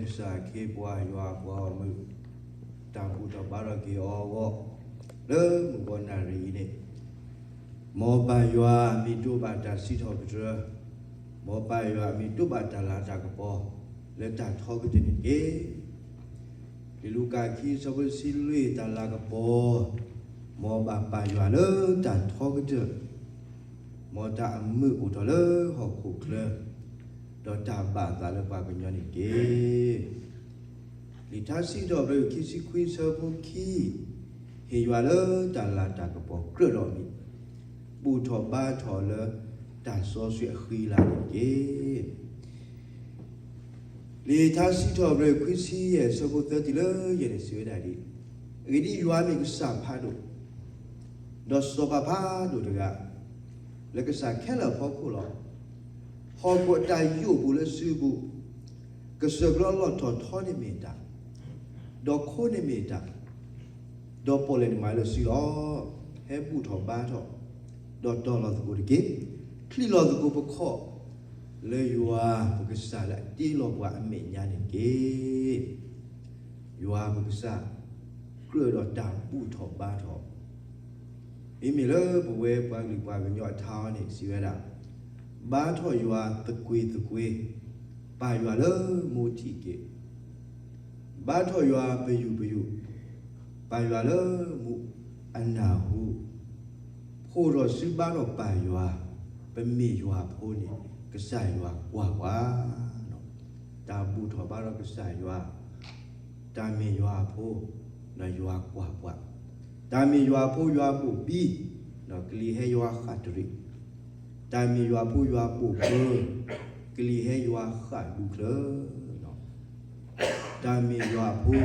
ကစၢ်ခ့ပှၤယွၤပှၤဂီၢ်မုၢ် တၢ်ဘူၣ်ထီၣ်ဘါထီၣ်က့ၤအီၤအဂီၢ် လၢမုၢ်ဂီၤနၣ်ရံၣ်အံၤန့ၣ်, မ်ပၢ်ယွၤမ့ၢ်ဒိးဘၣ်တၢ်စံးထီၣ်ပတြၢၤ, မ်ပၢ်ယွၤမ့ၢ်ဒိးဘၣ်တၢ်လၤတၢ်ကပီၤ လၢတၢ်ထီကတၢၢ်န့ၣ်တက့ၢ်. လံာ်လူၤကၣ်ခံ အဆၢဖိတဆံလွံၢ် တၢ်လၤကပီၤ, မ်ဘၣ်ပၢ်ယွၤလၢတၢ်ထီကတၢၢ်, မ်တၢ်အမုာ်အိၣ်ထီၣ်လၢဟီၣ်ခိၣ်ချၢ, ဒီးတၢ်ဘၣ်အသးလၢပှၤကညီန့ၣ်တက့ၢ်. လံာ်ထါစံးထီၣ်ပတြၢၤ ခံဆံခွံ အဆၢဖိခံ, ဟ့ၣ်ယွၤလၢတၢ်လၤတၢ်ကပီၤကြၢးဒီးအမံၤ, ဘူၣ်ထီၣ်ဘါထီၣ်လၢတၢ်စီဆှံအဃံအလၤန့ၣ်တက့ၢ်. လံာ်ထါစံးထီၣ်ပတြၢၤ ခွံဆံယဲၢ် အဆၢဖိသၢတုၤလၢယဲၢ်န့ၣ် စံးဝဲဒၣ်ဒ်အံၤ, အဂ့ၢ်ဒ်အံၤ, ယွၤမ့ၢ်ကစၢ်ဖးဒိၣ်, ဒီးစီၤပၤဖးဒိၣ်တဂၤ, လၢကစၢ်ခဲလၢာ်အဖီခိၣ်လီၤ. ဟီၣ်ခိၣ်အတၢ်ယိာ်ပူၤလၢအစုပူၤ, ကစၢၢ်ကလိအလီၢ်ထီၣ်ထီန့ၣ်မ့ၢ်တၢ်, ဒီးခိန့ၣ်မ့ၢ်တၢ်, ဒီးပီၣ်လဲၣ်န့ၣ်မၤလၢအစုလီၤ. ဟဲဘူၣ်ထီၣ်ဘါထီၣ်, ဒီးတီၤလီၤသကိးတက့ၢ်. ချံးလီၤသကိးပခီၣ် လၢယွၤပကစၢ်လၢအတ့လီၤပှၤအမဲာ်ညါန့ၣ်တက့ၢ်. ယွၤပကစၢ် ကြၢးဒီးတၢ်ဘူၣ်ထီၣ်ဘါထီၣ်, မ့မ့ၢ်လၢပဝဲပှၤကလုာ်ပှၤကညီအထါအံၤန့ၣ် စံးဝဲဒၣ်, ဘါထီၣ်ယွၤသကွ့ၤသကွ့ၤ, ပၢ်ယွၤလၢမူထံးက့ၤ, ဘါထီၣ်ယွၤပယူာ်ပယူာ်, ပၢ်ယွၤလၢမူအနၢ်ဟူ, ဖှိၣ်ထီၣ်စုဘါထီၣ်ပၢ်ယွၤ, ပမ့ၢ်ယွၤအဖိန့ၣ် ကစၢ်ယွၤကွၢ်ပှၤ. တၢ်ဘူၣ်ထီၣ်ဘါထီၣ်ကစၢ်ယွၤ, တၢ်မ့ၢ်ယွၤအဖိ, ဒီးယွၤကွၢ်ပှၤ, တၢ်မ့ၢ်ယွၤအဖိယွၤဘိၣ်ဘံ, ဒီးကလံၤဟဲယွၤဃၣ်တရံး, တၢ်မ့ၢ်ယွၤအဖိယွၤဘိၣ်ဘၢ, ကလံၤဟဲယွၤဃၣ်ဒူချၢ တၢ်မ့ၢ်ယွၤအဖိ,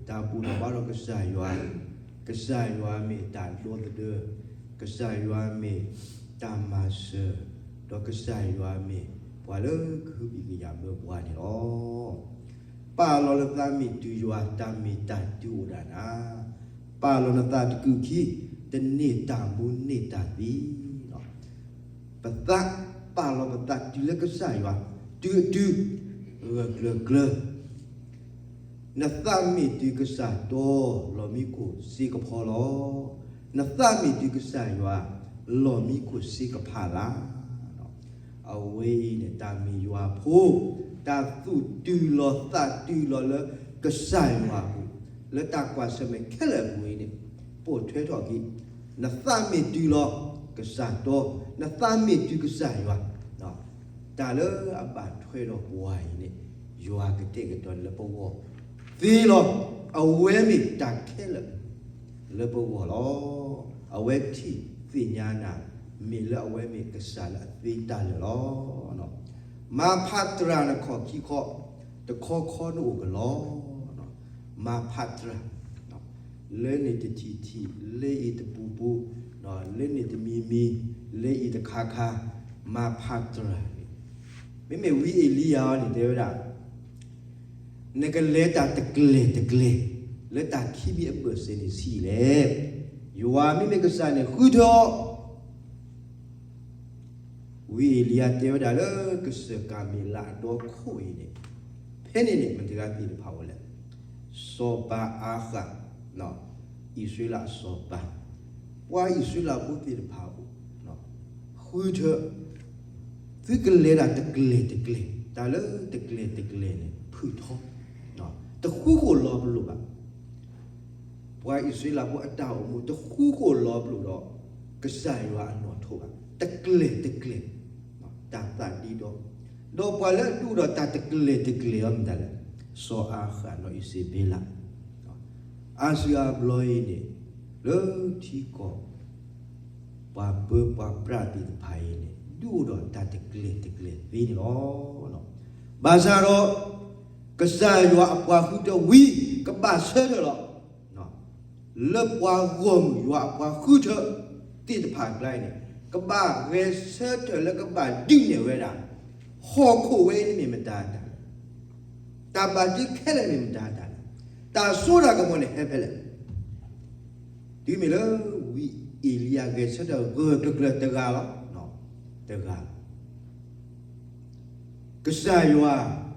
တၢ်ဘူၣ်ထီၣ်ဘါထီၣ်ကစၢ်ယွၤ, ကစၢ်ယွၤမ့ၢ်တၢ်ဒီသဒၢ, ကစၢ်ယွၤမ့ၢ်တၢ်မၤစၢၤ, ဒီးကစၢ်ယွၤမ့ၢ်ပှၤလၢကဟုကယာ်ဘၢပှၤန့ၣ်လီၤ. ပာ်လီၤနသးမ့ၢ်တုၤယွၤ, တၢ်မ့ၢ်တၢ်တုၤအိၣ်ဒၣ်နၤ, ပာ်လီၤနသးတကုၢ်ခံ, တန့ၢ်တၢ်မူန့ၢ်တၢ်သံ ပသး, ပာ်လီၤပသးတုၤလၢကစၢ်ယွၤ, တုၤအတုၤ, ဂၢၢ်ကျၢၤကျၢၤ, နသးမ့ၢ်တုၤကစၢ်တီ, လီၢ်မံခိၣ်စ့ကဖီလီၤ. နသးမ့ၢ်တုၤကစၢ်ယွၤ, လီၢ်မံခိၣ်စ့ကဖးလၢ်. အဝဲအံၤန့ၣ် တၢ်မ့ၢ်ယွၤအဖိ, တၢ်သူၣ်တုၤလီၤသးတုၤလီၤလၢကစၢ်ယွၤအပူၤ, လၢတၢ်ကွၢ်ဆၢၣ်မဲာ်ခဲလၢာ်အပူၤအံၤန့ၣ်, ပိာ်ထွဲထီၣ်က့ၤ, နသးမ့ၢ်တုၤလီၤကစၢ်တီ, နသးမ့ၢ်တုၤကစၢ်ယွၤ, တၢ်လၢအဘၣ်ထွဲဒီးပှၤအံၤန့ၣ်, ယွၤကတဲာ်ကတီၤလၢပဂီၢ်သ့လီၤ. အဝဲမ့ၢ်တၢ်ခဲလၢာ်လၢပဂီၢ်လီၤ. အဝဲထံၣ်သ့ၣ်ညါနၤ, မ့ၢ်လၢအဝဲမ့ၢ်ကစၢ်လၢအသ့တၢ်လၢာ်လီၤ. မၤဖးတြၢ်နခီၣ်ခံခီ, တခီခီနအိၣ်ကလီ. မၤဖးတြၢ်, လၢန့ၣ်တထံၣ်ထံၣ်, လၢအံၤတပူၤပူၤ, လၢန့ၣ်တမံၤမံၤ, လၢအံၤတခါခါ, မၤဖးတြၢ်န့ၣ်, မ့မ့ၢ်ဝံအ့လံယၤအံၤန့ၣ် တဲဝဲဒၣ် နကလဲၤတၢ်တကျဲၤတကျဲၤ, လၢတၢ်ခံမံၤအဘၢၣ်စၢၤန့ၣ်ဆံးလဲၣ်. ယွၤမ့မ့ၢ်ကစၢ်န့ၣ်ဃုထၢအီၤ. ဝံအ့လံယၤတဲဝဲဒၣ်လၢကစၢၢ်ကၤမ့လးအဒီခိၣ်အံၤန့ၣ်, ဖဲန့ၣ်န့ၣ် မတၤတဂၤသ့ၣ်တဖၣ်အိၣ်လဲၣ်. စီၤပၤအၤဃး, အံၣ်စရ့လးအစီၤပၤ, ပှၤအံၣ်စရ့လးဖိသ့ၣ်တဖၣ်အိၣ်, ဃုထၢ သုကလဲၤတၢ်တကျဲၤတကျဲၤ, တၢ်လၢတကျဲၤတကျဲၤန့ၣ် ဖုၣ်ထီ, တဃူဃီၣ်လီၤပလိာ်ဘၣ်. ပှၤအံၣ်စရ့လးဖိအတၢ်အိၣ်မူတဃူဃီၣ်လီၤပလိာ်ဒီး ကစၢ်ယွၤအနီၣ်ထိးဘၣ်. တကျဲၤတကျဲၤ, တၢ်သးဒ့ဒီ, ဒီးပှၤလၢအဒုးအိၣ်ဒီးတၢ်တကျဲၤတကျဲၤအီၤမ့ၢ်မတၤလဲၣ်. စီၤအၤဃးဒီးအံၣ်စဘ့လး အါစုအါဘျီအံၤန့ၣ်, လၢထံကီၢ် ပှၤပၢပှၤပြးသ့ၣ်တဖၣ်အံၤန့ၣ် ဒုးအိၣ်ဒီးတၢ်တကျဲၤတကျဲၤသ့န့ၣ်လီၤ. ဘၣ်ဆၣ်ဒီး ကစၢ်ယွၤအပှၤဃုထၢဝံ ကဘၣ်ဆၢထၢၣ်လီၤ. လၢပှၤဂီၢ်မုၢ်ယွၤအပှၤဃုထၢသ့ၣ်တဖၣ်အကျါအံၤန့ၣ်, ကဘၣ်ဂဲၤဆၢထၢၣ်လၢကဘၣ်ဒုးနဲၣ်ဝဲဒၣ်, ဟီၣ်ခိၣ်ဝဲအံၤန့ၣ်မ့ၢ်မတၤတၢ်လဲၣ်, တၢ်ဘၣ်တ့ခဲလၢာ်န့ၣ်မတၤတၢ်လဲၣ်, တၢ်စိတၢ်ကမီၤန့ၣ်ဟဲဖဲလဲၣ်. တုၤမ့ၢ်လၢဝံအ့လံယၤဂဲၤဆၢထၢၣ်ဂၢၢ်ကျၢၤကျၢၤတဂၤလီၤ, တဂၤ ကစၢ်ယွၤ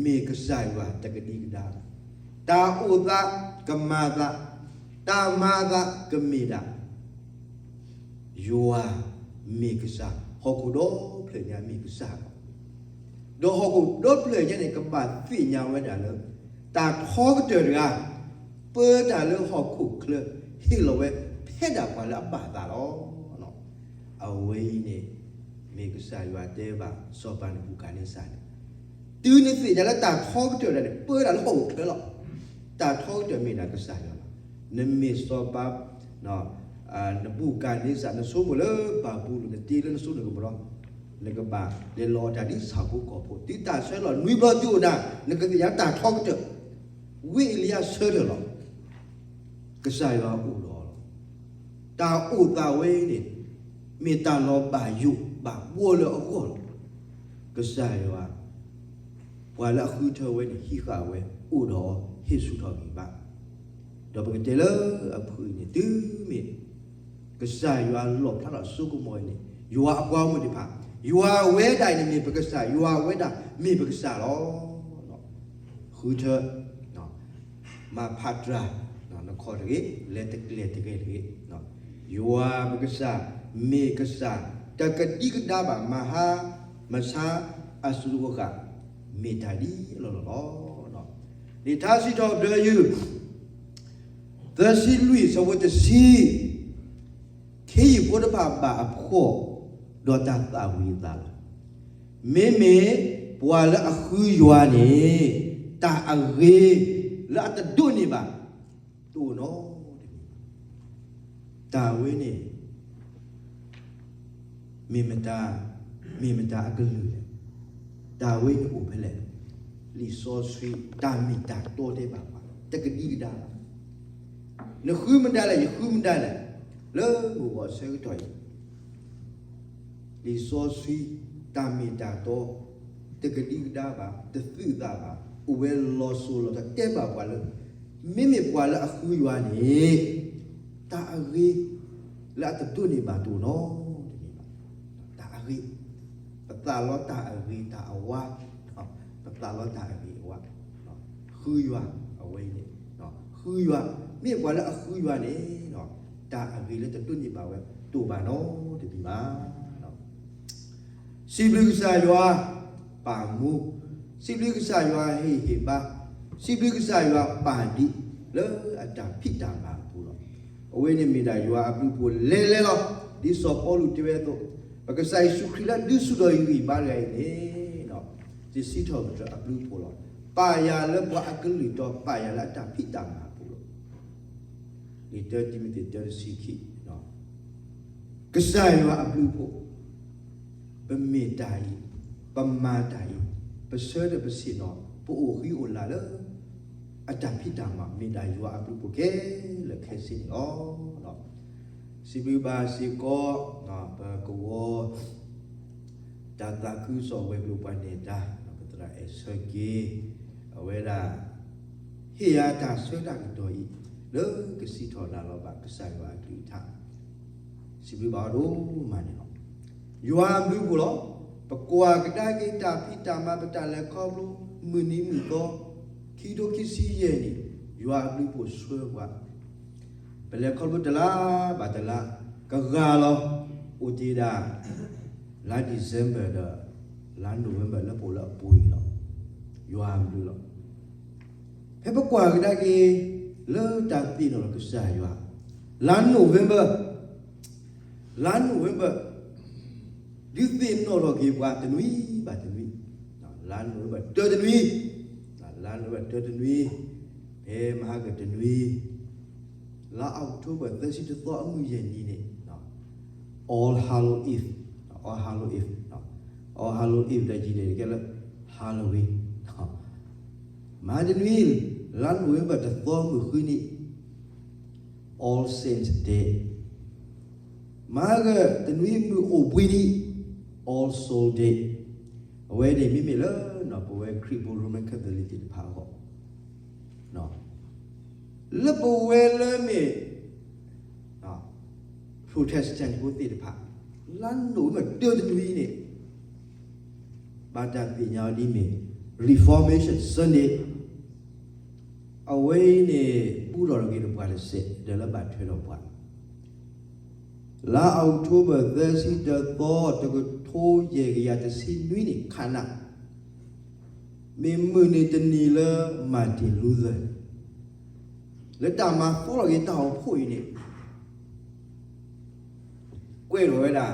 မ့ၢ်ကစၢ်ယွၤတကဒံကဒါဘၣ်. တၢ်အိၣ်သးကမၤသး, တၢ်မၤသးကမ့ၢ်ဒၣ် ယွၤမ့ၢ်ကစၢ်, ဟီၣ်ခိၣ်ဒီဖျၢၣ်ညါမ့ၢ်ကစၢ်လီၤ. ဒီးဟီၣ်ခိၣ်ဒီဖျၢၣ်ညါန့ၣ် ကဘၣ်သ့ၣ်ညါဝဲဒၣ်လၢ တၢ်ထီကတၢၢ်တဂၤ ပၢတၢ်လၢဟီၣ်ခိၣ်ချၢ ဟ့ၣ်လီၤဝဲ ဖဲဒၣ်ပှၤလၢအဘၣ်သးလီၤ. အဝဲအံၤန့ၣ် မ့ၢ်ကစၢ်ယွၤတဲဘၣ်စီၤပၤနဘူၤခၣ်နံစၢ်န့ၣ်, တုၤနသ့ၣ်ညါလၢတၢ်ထီကတၢၢ်ဒၣ်န့ၣ် ပၢတၢ်လၢဟီၣ်ခိၣ်ချၢလီၤ. တၢ်ထီကတၢၢ်မ့ၢ်ဒၣ်ကစၢ်ယွၤလီၤ. နမ့ၢ်စီၤပၤ နဘူၤခၣ်နံစၢ် နဆိကမိၣ်လၢဘၤဘူလိၣ် နတ့လၢနစိနကမီၤလီၤ. နကဘၣ်လဲၤလီၤအတၢ်ဒ်ဆၣ်ဖိကီၢ်ဖိ တုၤတၢ်ဆၢလီၤနွံဘျီတုၤအိၣ်နၤ နကသ့ၣ်ညါတၢ်ထီကတၢၢ်, ဝံအ့လံယၤဆၢထၢၣ်လီၤ. ကစၢ်ယွၤအိၣ်ဒီးအီၤလီၤ. တၢ်အိၣ်သးဝဲန့ၣ် မ့ၢ်တၢ်လီၤဘၣ်ယိၣ်ဘၣ်ဘှီလၢအဂီၢ်လီၤ. ကစၢ်ယွၤ ပှၤလၢအဃုထၢဝဲန့ၣ် ဟံးဃာ်ဝဲ အိၣ်ဒီးအီၤ ဟ့ၣ်ဆူၣ်ထီၣ်ဂံၢ်ဘါ, ဒီးပကတဲလၢအဖုၣ်အံၤန့ၣ် တုၤမ့ၢ် ကစၢ်ယွၤလီၣ်ဖျါထီၣ်စိကမီၤအံၤန့ၣ် ယွၤအပှၤဂီၢ်မုၢ်သ့ၣ်တဖၣ် ယွၤဝဲဒၣ်အံၤန့ၣ်မ့ၢ်ပကစၢ်, ယွၤဝဲဒၣ်မ့ၢ်ပကစၢ်လီၤ. ဃုထၢ မၤဖးတြၢ် နခီၣ်တဂ့ၤ, လဲၤတကျဲၤတဂ့ၤတဂ့ၤ, ယွၤပကစၢ် မ့ၢ်ကစၢ် တကဒံကဒါဘၣ် မဟါ မဆါ အစိၤဃၣ်ဃၣ် မ့ၢ်တၢ်ဒ်အလီၢ်လီၢ်လီၤ. လံာ်ထါစံးထီၣ်ပတြၢၤယုၢ် သၢဆံလွံၢ် ဆၢဖိတဆံ, ခ့ယုၢ်ဖိတဖၣ်ဘၣ်အဖှီၣ် ဒီးတၢ်သၣ်ဝံၤအသးလီၤ. မ့မ့ၢ်ပှၤလၢအဃုယွၤန့ၣ် တၢ်အဂ့ၤလၢအတဒိးန့ၢ်ဘၣ် တအိၣ်နီတမံၤဘၣ်. တၢ်ဝဲန့ၣ် မ့ၢ်မတၤ, မ့ၢ်မတၤအကလုၢ်လဲၣ်. တၢ်ဝဲန့ၣ်အိၣ်ဖဲလဲၣ်. လံာ်စီဆှံတၢ်မ့ၢ်တၢ်တီတဲဘၣ်ပှၤ တကဒံကဒါဘၣ်. နဃုမတၤလဲၣ်, ယဃုမတၤလဲၣ်, လၢမုၢ်ဂီၤဆၢကတီၢ်အံၤ လံာ်စီဆှံ တၢ်မ့ၢ်တၢ်တီ တကဒံကဒါဘၣ်, တသုးသးဘၣ်, အိၣ်ဝဲလီၤစိၤလီၤထီ တဲဘၣ်ပှၤလၢ မ့မ့ၢ်ပှၤလၢအဃုယွၤန့ၣ် တၢ်အဂ့ၤလၢအတဒိးန့ၢ်ဘၣ်တအိၣ်နီတမံၤဘၣ်. တၢ်အဂ့ၤ, ပသးလီတၢ်အဂ့ၤတၢ်အဝါ, ပသးလီတၢ်အဂ့ၤအဝါ, ဃုယွၤအဝဲအံၤန့ၣ်, ဃုယွၤ, မ့ၢ်ပှၤလၢအဃုယွၤန့ၣ် တၢ်အဂ့ၤလၢတဒိးန့ၢ်ဘၣ်ဝဲတအိၣ်ဘၣ်နီတမံၤဘၣ်. စံးဘျုးကစၢ်ယွၤပာ်မူ, စံးဘျုးကစၢ်ယွၤဟ့ၣ်ဟ့ၣ်ဘါ, စံးဘျုးကစၢ်ယွၤပာ်ဒံး လၢအတၢ်ဖံးတၢ်မၤအပူၤလီၤ. အဝဲန့ၣ်မ့ၢ်ဒၣ်ယွၤအဘျုးအဖှိၣ်လဲၤလဲၤလီၤ. ဒ်စီၤပီလူးတဲဝဲအသိး, ပကစၢ်ယ့ၣ်ၡူးခရံာ်လၢဒုးဆူၣ်ထီၣ်ယဂံၢ်ဘါတဂၤအံၤန့ၣ် ယစံးထီၣ်ပတြၢၤအဘျုးအဖှိၣ်လီၤ. ပာ်ယၤလၢပှၤအကလုၢ်တီ, ပာ်ယၤလၢအတၢ်ဖံးတၢ်မၤအပူၤလီၤ. လံာ်တၢတံၤမသ့း တၢတဆံခံ, ကစၢ်ယွၤအဘျုးအဖှိၣ်, ပမ့ၢ်တၢ်အံၤ, ပမၤတၢ်အံၤ, ပဆၢထၢၣ်ပဆ့ၣ်နီၤ, ပအိၣ်ဃံအိၣ်လၤလၢ အတၢ်ဖံးတၢ်မၤ မ့ၢ်ဒၣ်ယွၤအဘျုးအဖှိၣ်ခဲလၢာ်ခဲဆ့န့ၣ်လီၤ. စံးဘျုးဘၣ်စ့ၢ်ကီး ပကဝီၤ တၢ်သးခုကစီၣ်ဝဲၤကျိၤပှၤနဲၣ်တၢ် ပသရၣ်အဲၣ်ဆၢက့ၤ အဝဲဒၣ် ဟ့ၣ်ယၤတၢ်ဆၢတၢ်ကတီၢ်အံၤ လၢကစံးထီၣ်လၤလီၤဘၣ်ကစၢ်ယွၤအကလုၢ်ကထါ စံးဘျုးဘၣ်အီၤဒိၣ်မးန့ၣ်လီၤ. ယွၤအဘျုးအဖှိၣ်လီၤ. ပကွၢ်ကဒါက့ၤတၢ်ဖံးတၢ်မၤ ပတၢ်လဲၤခီဖျိ မုၢ်နံၤမုၢ်သီ ခံကထိခံဆံယဲၢ်နံၣ် ယွၤအဘျုးအဖှိၣ်ဆှၢပှၤ ပလဲၤခီဖျိတလါဘၣ်တလါ ကဂၤလီၤ. အိၣ်တ့ၢ်ဒၣ် လါ December ဒီး လါ November လၢပအိၣ်လၢအပူၤအံၤလီၤ. ယွၤအဘျုးလီၤ. ဖဲပကွၢ်ကဒါက့ၤ လၢတၢ်သ့ၣ်နီၣ်ထီၣ်ကစၢ်ယွၤ လါ November လါ November ဒုးသ့ၣ်နီၣ်ထီၣ်က့ၤပှၤတနွံဘၣ်တနွံ, လါ November တၢတနွံ, လါ November တၢတနွံ, ဖဲမဟါကတနွံ လါ October သၢဆံတသီအမုၢ်ယဲၢ်နံၤန့ၣ် All Hallow Eve, All Hallow Eve, All Hallow Eve တၢ်ယံၤန့ၣ် ကဲလၢ Halloween မဟါတနွံ လါ November တသီမုၢ်ဃုနံၤ All Saints Day, မဟါကတနွံမုၢ်အိၣ်ဘှံးနံၤ All Soul Day, အဝဲန့ၣ်မ့မ့ၢ်လၢ ပဝဲခရံာ်ဖိ Roman Catholic သ့ၣ်တဖၣ်အဂီၢ် လၢပဝဲလၢမ့ၢ် Protestant ဖိသ့ၣ်တဖၣ် လါ November တၢတနွံန့ၣ် ဘၣ်တၢ်သ့ၣ်ညါအီၤဒ်မ့ၢ် Reformation Sunday, အဝဲအံၤန့ၣ် ဘူၣ်ထီၣ်က့ၤဒီးပှၤတစဲး ဒီးလၢဘၣ်ထွဲဒီးပှၤ လါအီးကထိဘၢၣ် သၢဆံတၢသီ တကထိယဲၢ်ကယၤတဆံနွံနံၣ် ခးနၣ် မ့ၢ်မုၢ်နံၤတနံၤလၢ Martin Luther လၢတၢ်မၤသီထီၣ်က့ၤတၢ်အိၣ်ဖှိၣ်အံၤန့ၣ် ကွဲးထီၣ်ဝဲဒၣ် လံာ်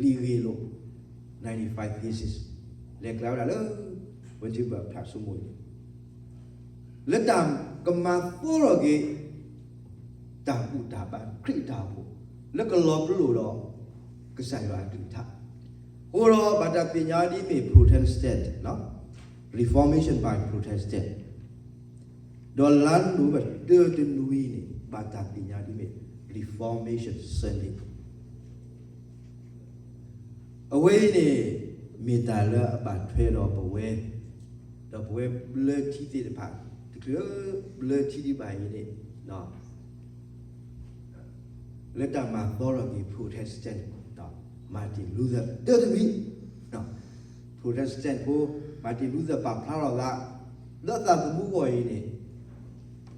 ဂ့ၢ်လိာ် ninety-five thesis လဲၤကျါဝဲဒၣ်လၢ Wittenberg ဖျးစိမိၤန့ၣ် လၢတၢ်ကမၤသီထီၣ်က့ၤ တၢ်ဘူၣ်တၢ်ဘါခရံာ်အတၢ်အိၣ်ဖှိၣ် လၢကလီၤပလိာ်ဒီး ကစၢ်ယွၤအကလုၢ်ကထါ အဃိဒီးဘၣ်တၢ်သ့ၣ်ညါဒ်မ့ၢ် Protestant, Reformation by Protestant ဒီးလါနိၣ်ဝ့ဘၢၣ်တၢတနွံန့ၣ် ဘၣ်တၢ်သ့ၣ်ညါဒ်မ့ၢ် Reformation Sunday အဝဲအံၤန့ၣ် မ့ၢ်တၢ်လၢအဘၣ်ထွဲဒီးပဝဲ, ဒီးပဝဲဘျၢထံသ့ၣ်တဖၣ်, တချုးဘျၢထံဒံးဘၣ်အံၤန့ၣ်, လၢတၢ်မၤသီထီၣ်က့ၤ Protestant, Martin Luther တၢတမံၤ, Protestant ဖိ Martin Luther ပာ်ဖျါထီၣ်သး လၢသးသမူအဂီၢ်အံၤန့ၣ်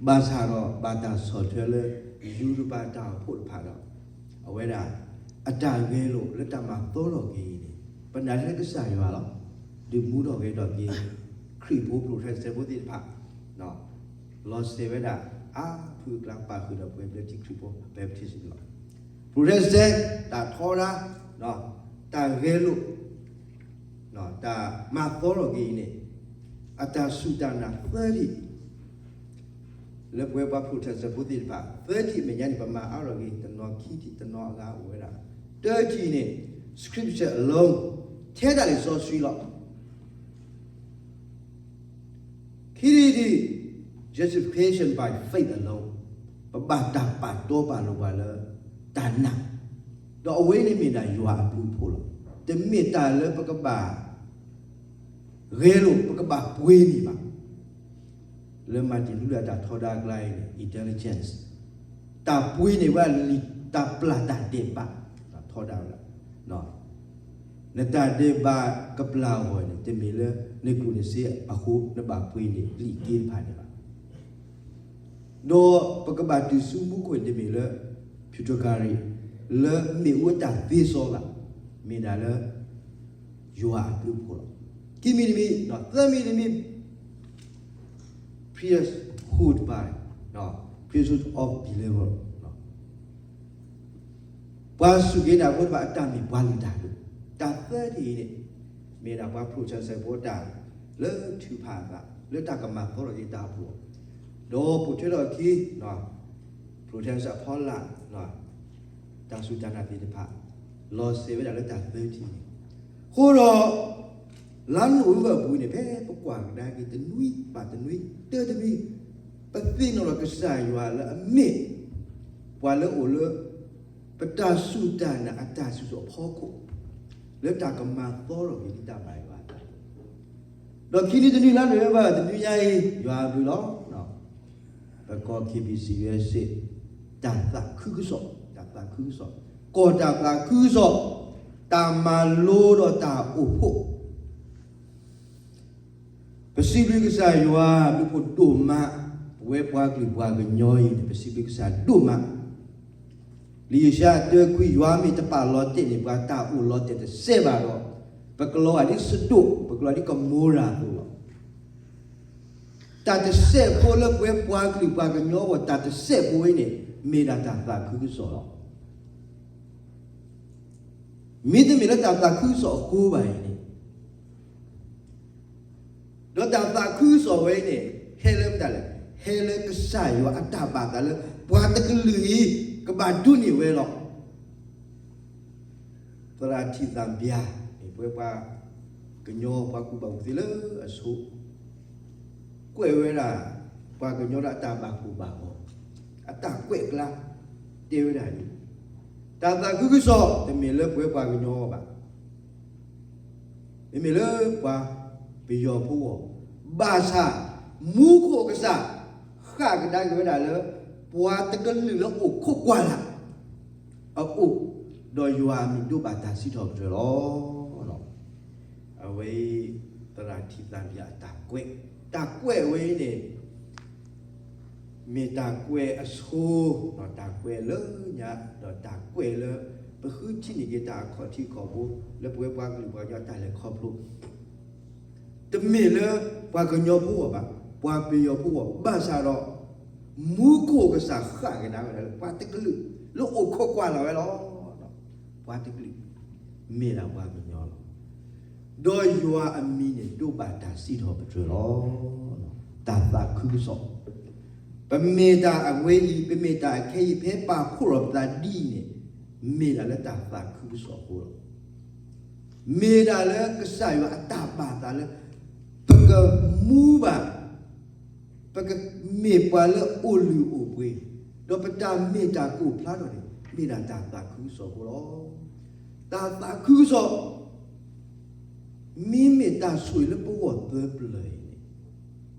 ဘၣ်ဆၣ်ဒီးဘၣ်တၢ်ဆီၣ်ထွဲလၢ ယူရပၤတၢ်အိၣ်ဖှိၣ်တဖၣ်ဒီး အဝဲဒၣ် အတၢ်ဂဲၤလိာ်လၢတၢ်မၤသီထီၣ်က့ၤအံၤန့ၣ် ပနာ်လၢကစၢ်ယွၤလီၤ. ဒုးမူထီၣ်ဂဲၤထီၣ်က့ၤ ခရံာ်ဖိ Protestant ဖိသ့ၣ်တဖၣ် လီၤစဲၤဝဲဒၣ် အါဖုအကျါပာ်ဃုာ်ဒီးပဝဲဘျၢထံခရံာ်ဖိ Baptist န့ၣ်လီၤ. Protestant တၢ်ထီဒါ တၢ်ဂဲၤလိာ် တၢ်မၤသီထီၣ်က့ၤအံၤန့ၣ် အတၢ်စူၢ်တၢ်နာ်သၢထံၣ် လၢပဝဲပှၤ Protestant ဖိသ့ၣ်တဖၣ် သၢထံၣ်အမဲာ်ညါန့ၣ် ပမၤအါထီၣ်က့ၤ တနီၤခံထံၣ် တနီၤအဂၤအိၣ်ဝဲဒၣ် တၢထံၣ်န့ၣ် Scripture alone ထဲဒၣ်လံာ်စီဆှံလီၤ. ခံထံၣ်တထံၣ် justification by faith alone ပဘၣ်တၢ်ပာ်တီပာ်လိၤပှၤလၢတၢ်နာ်, ဒီးအဝဲန့ၣ်မ့ၢ်ဒၣ်ယွၤအဘျုးအဖှိၣ်လီၤ. တမ့ၢ်တၢ်လၢပကဘၣ် ဂဲၤလိာ် ပကဘၣ်ပှ့ၤန့ၢ်ဘၣ်. လၢ Martin Luther အတၢ်ထီဒါအကျါအံၤန့ၣ် indulgence တၢ်ပှ့ၤန့ၢ်ဝဲလံာ်တၢ်ပျၢ်တၢ်ဒဲးဘး ထီဒါဝဲဒၣ် နတၢ်ဒဲးဘးကပျၢ်အဂီၢ်န့ၣ် တမ့ၢ်လၢနကျိၣ်နစ့အဃိ နဘၣ်ပှ့ၤန့ၢ်လံာ်တ့တဖၣ်န့ၣ်ဘၣ်. ဒီးပကဘၣ်တုၤဆူမူခိၣ်န့ၣ် တမ့ၢ်လၢ purgatory လၢမ့ၣ်အူအတၢ်သ့စီဘၣ်, မ့ၢ်ဒၣ်လၢ ယွၤအဘျုးအဖှိၣ်လီၤ. ခံမံၤတမံၤ, သၢမံၤတမံၤ, priesthood by, priesthood of believer ပှၤစူၢ်က့ၤနာ်ဖိတဖၣ်အတၢ်မ့ၢ်ပှၤလုၢ်တၢ်ဒိၣ်, တၢ်သၢထံၣ်အံၤန့ၣ် မ့ၢ်ဒၣ်ပှၤ Protestant ဖိတၢ်လၢထုးဖးအသး လၢတၢ်ကမၤသီထီၣ်က့ၤတၢ်အိၣ်ဖှိၣ်, ဒီးပိာ်ထွဲထီၣ်အခံ Protestant အဖီလာ် တၢ်စူၢ်တၢ်နာ်သ့ၣ်တဖၣ် လီၤစဲၤဝဲဒၣ်လၢတၢ်သၢထံၣ်န့ၣ်, အဃိဒီး လါနိၣ်ဝ့ဘၢၣ်အပူၤန့ၣ် ဖဲပကွၢ်ကဒါက့ၤတနွံဘၣ်တနွံ တၢတမံၤ ပသ့ၣ်နီၣ်ထီၣ်ကစၢ်ယွၤလၢအမ့ၢ် ပှၤလၢအိၣ်လၢ ပတၢ်စူၢ်တၢ်နာ်အတၢ်စံၣ်စိၤအဖီခိၣ် လၢတၢ်ကမၤသီထီၣ်က့ၤလံတၢ်ဘၣ်ယွၤအသး, ဒီးခံနွံတနွံလါနိၣ်ဝ့ဘၢၣ်တနွံညါအံၤ ယွၤအဘျုးလီၤ. ပကီၢ် KBC USA တၢ်သးခုကစီၣ်, တၢ်သးခုကစီၣ်, ကီၢ်တၢ်သးခုကစီၣ်, တၢ်မၤလိဒီးတၢ်အိၣ်ဖှိၣ် ပစံးဘျုးကစၢ်ယွၤ ဘျုးဖှိၣ်ဒိၣ်မး, ပဝဲပှၤကလုာ်ပှၤကညီအံၤန့ၣ် ပစံးဘျုးကစၢ်ဒိၣ်မး, လံာ်ယၡါယၤတၢခွံ ယွၤမ့ၢ်တပာ်လီၤတဲာ်န့ၢ်ပှၤတၢ်အိၣ်လီၤတဲာ်တစဲးဘၣ်ဒီး ပကလီၤဂာ်ဒ်စဒိၣ်, ပကလီၤဂာ်ဒ်ကမိၤရၤအသိးလီၤ. တၢ်တစဲးဖိလၢပဝဲပှၤကလုာ်ပှၤကညီအဂီၢ် တၢ်တစဲးဖိအံၤန့ၣ် မ့ၢ်ဒၣ်တၢ်သးခုကစီၣ်လီၤ. မ့တမ့ၢ်လၢတၢ်သးခုကစီၣ်အဃိဘၣ်အံၤန့ၣ် ဒီးတၢ်သးခုကစီၣ်ဝဲအံၤန့ၣ် ဟဲလၢမတၤလဲၣ်, ဟဲလၢကစၢ်ယွၤအတၢ်ဘၣ်သးလၢ ပှၤတကလုာ်အံၤ ကဘၣ်ဒိးန့ၢ်ဝဲလီၤ. သရၣ်ထံၣ်သၣ်ဘျၢန့ၣ် ပဝဲပှၤကညီ ပှၤကူၣ်ဘၣ်ကူၣ်သ့လၢအဆိ ကွဲးဝဲဒၣ် ပှၤကညီလၢအတၢ်ဘၣ်ကိၢ်ဘၣ်ဂီၤ အတၢ်ကွဲးအကျါ တဲဝဲဒၣ်ဒ် တၢ်သးခုကစီၣ် တမ့ၢ်လၢပဝဲပှၤကညီအဂီၢ်ဘၣ်, မ့မ့ၢ်လၢပှၤပယီၤဖိအဂီၢ်, ဘၣ်ဆၣ် မူခိၣ်ကစၢ် ဃၣ်ကဒါက့ၤဝဲဒၣ်လၢ ပှၤတကလုာ်လၢအိၣ်ခိးကွၢ်လၢ် အအိၣ်, ဒီးယွၤအမံၤဒိးဘၣ်တၢ်စံးထီၣ်ပတြၢၤလီၤ. အဝဲအံၤ သရၣ်ထံသးပယၤအတၢ်ကွဲး, တၢ်ကွဲးဝဲအံၤန့ၣ် မ့ၢ်တၢ်ကွဲးအဆိ, တၢ်ကွဲးလၢညါ, ဒီးတၢ်ကွဲးလၢ ပဃုထံၣ်န့ၢ်က့ၤတၢ်အခီၣ်ထံးခီၣ်ဘိ လၢပဝဲပှၤကလုာ်ပှၤကညီတၢ်လဲၤခီဖျိ တမ့ၢ်လၢပှၤကညီဖိအဂီၢ်ဘၣ်, ပှၤပယီၤဖိအဂီၢ်, ဘၣ်ဆၣ်ဒီး မူခိၣ်ကစၢ်ဃၣ်ကဒါဝဲဒၣ်လၢပှၤတကလုာ် လၢအိၣ်ခိးကွၢ်လီၤဝဲလီၤ. ပှၤတကလုာ် မ့ၢ်ဒၣ်ပှၤကညီလီၤ. ဒီးယွၤအမံၤန့ၣ်ဒိးဘၣ်တၢ်စံးထီၣ်ပတြၢၤလီၤ. တၢ်သးခုကစီၣ်, ပမ့ၢ်တၢ်အဝဲအံၤ, ပမ့ၢ်တၢ်အခဲအံၤ, ဖဲပာ်ဖှိၣ်ထီၣ်ပသးဒ်အံၤန့ၣ်, မ့ၢ်ဒၣ်လၢတၢ်သးခုကစီၣ်အဃိလီၤ. မ့ၢ်ဒၣ်လၢကစၢ်ယွၤအတၢ်ဘၣ်သးလၢ ပကမူဘၣ်, ပကမ့ၢ်ပှၤလၢအအိၣ်လုၢ်အိၣ်ပှ့ၤ, ဒီးပတၢ်မ့ၢ်တၢ်ကအိၣ်ဖျါထီၣ်န့ၣ် မ့ၢ်ဒၣ်တၢ်သးခုကစီၣ်အဃိလီၤ. တၢ်သးခုကစီၣ် မ့မ့ၢ်တၢ်ဆိၣ်ဂ့ၤလၢပဂီၢ်သၢပျၢၤအံၤန့ၣ်,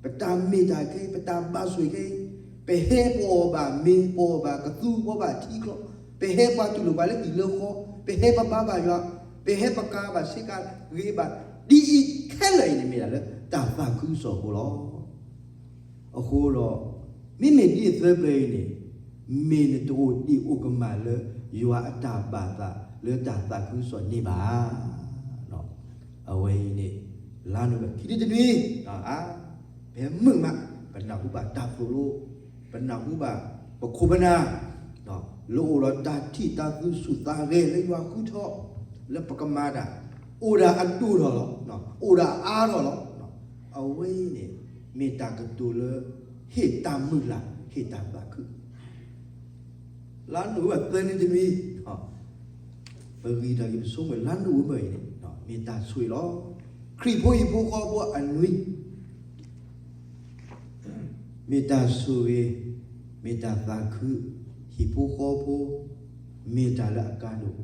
ပတၢ်မ့ၢ်တၢ်ခဲအံၤ, ပတၢ်ဘၣ်ဆိၣ်ဂ့ၤခဲအံၤ, ပဟဲပအီၣ်ဘၣ်မ့ၤ, ပအီၣ်ဘၣ်ကသူ, ပအီၣ်ဘၣ်ထံချီ, ပဟဲပှၤတူၢ်လိာ်ပှၤလၢဟံၣ်လၢဃီ, ပဟဲပဘါဘၣ်ယွၤ, ပဟဲပကၤဘၣ်ဆ့ကၤဂ့ၤဘၣ်, ဒ်အံၤခဲလၢာ်အံၤန့ၣ် မ့ၢ်ဒၣ်လၢတၢ်သးခုကစီၣ်အဃိလီၤ. အဃိဒီး မ့မ့ၢ်ဒ်အံၤသၢပျၢၤအံၤန့ၣ်, မ့ၢ်နတအိၣ်ဒံးအိၣ်ကမၣ်လၢ ယွၤအတၢ်ဘၣ်သးလၢတၢ်သးခုကစီၣ်န့ၣ်ဘၣ်. အဝဲအံၤန့ၣ် လါနိၣ်ဝ့ဘၢၣ် ခံနွံတနွံ, ဖဲမုာ်မး ပနၢ်ဟူဘၣ်တၢ်သိၣ်လိ, ပနၢ်ဟူဘၣ်ပခိၣ်ပနၢ် လၢအိၣ်ဒီးတၢ်ထံၣ်တၢ်သူၣ်ဆူၣ်သးဂဲၤလၢယွၤဃုထၢအီၤ လၢပကမၤတၢ် အိၣ်ဒၣ်အဒိၣ်ထီၣ်လီၤ, အိၣ်ဒၣ်အါထီၣ်လီၤ. အဝဲအံၤန့ၣ် မ့ၢ်တၢ်ကတိၤလၢ ဟ့ၣ်တၢ်မုၢ်လၢ် ဟ့ၣ်တၢ်သးခု လါနိၣ်ဝ့ဘၢၣ်သၢနွံတနွံ, ပဂံၢ်ထီၣ်က့ၤပဆိကမိၣ် လါနိၣ်ဝ့ဘၢၣ်အံၤန့ၣ် မ့ၢ်တၢ်ဆိၣ်ဂ့ၤလီၤ. ခရံာ်ဖိဟံၣ်ဖိဃီဖိအနွံ မ့ၢ်တၢ်ဆိၣ်ဂ့ၤ, မ့ၢ်တၢ်သးခု, ဟံၣ်ဖိဃီဖိ မ့ၢ်တၢ်လၢအကါဒိၣ်,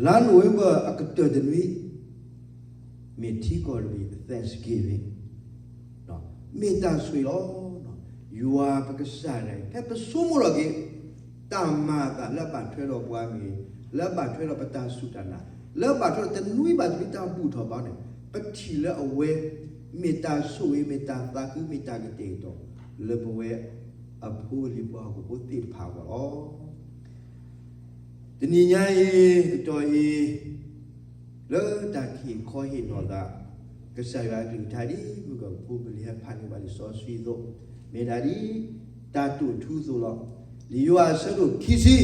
လါနိၣ်ဝ့ဘၢၣ်အကတၢၢ်တနွံ မ့ၢ်ထံကီၢ်တဘ့ၣ် Thanksgiving မ့ၢ်တၢ်ဆိၣ်ဂ့ၤလီၤ. ယွၤပကစၢ်ဒၣ်အံၤ ဖဲပဆိကမိၣ်ထီၣ်က့ၤ တၢ်မၤအသးလၢအဘၣ်ထွဲဒီးပှၤဂ့ၤ, လၢအဘၣ်ထွဲဒီးပတၢ်စူၢ်တၢ်နာ်, လၢအဘၣ်ထွဲဒီးတနွံဘၣ်တနွံတၢ်ဘူၣ်ထီၣ်ဘါန့ၣ် ပထံၣ်လၢအဝဲ မ့ၢ်တၢ်ဆိၣ်ဂ့ၤ မ့ၢ်တၢ်သးခု မ့ၢ်တၢ်ကတဲာ်ကတီၤ လၢပဝဲအဖိအလံၤပှၤဟီၣ်ခိၣ်ဖိသ့ၣ်တဖၣ်အဂီၢ်လီၤ. တနံၤညါအံၤ ကတီၢ်အံၤ လၢတၢ်ကဟ့ၣ်ခီဟ့ၣ်နီၤသး ကစၢ်ယွၤအကလုၢ်ကထါဒ် မုၢ်ကဖိပလံၤဟဲဖးန့ၢ်ဘၣ်လံာ်စီဆှံအသိး, မ့ၢ်ဒၣ်ဒ် တၢ်တိာ်ထူအသိးလီၤ. လံာ်ယိၤဟၣ်အဆၢဒိၣ်ခံဆံ,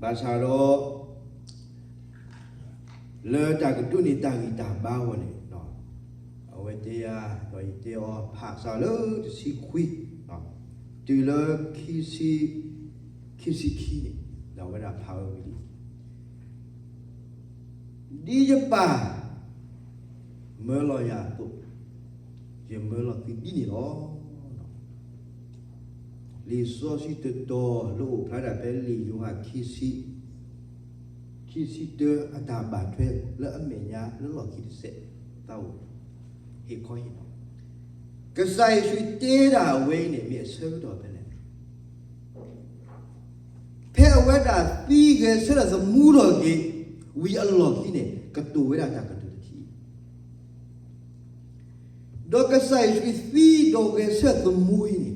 ဘၣ်ဆၣ်ဒီး လၢတၢ်ကဒိးန့ၢ်တၢ်ဂံၢ်တၢ်ဘါအဂီၢ်န့ၣ်, အဝဲတဲယၤ ဒီးယတဲအီၤ ဖးစးလၢတဆံခွံ တုၤလၢ ခံဆံခံန့ၣ် ဒီးအဝဲဒၣ်ဖးဝဲဝံၤလံ ဒ်ယပၢ်မၢလီၤယၤအသိး, ယမၢလီၤသုဒ်န့ၣ်လီၤ. လံာ်စီဆှံတတီၤလၢအိၣ်ဖျါဒၣ်ဖဲလံာ်ယိၤဟၣ်ခံဆံ, ခံဆံတၢအတၢ်ဘၣ်ထွဲလၢအမဲာ်ညါလၢလီၢ်ခံတစဲး, သးအိၣ်ဟ့ၣ်ခီဟ့ၣ်နီၤ, ကစၢ်ယ့ၣ်ၡူးတဲဒၣ်အဝဲအံၤန့ၣ် မ့ၢ်အဆၢကတီၢ်ဖဲလဲၣ် ဖဲအဝဲဒၣ်သံဂဲၤဆၢထၢၣ်သမူထီၣ်က့ၤ ဝံၤအလီၢ်ခံန့ၣ် ကတိၤဝဲဒၣ်တၢ်ကတိၤတထံၣ်, ဒီးကစၢ်ယ့ၣ်ၡူးသံဒီးဂဲၤဆၢထၢၣ်သမူအံၤန့ၣ်,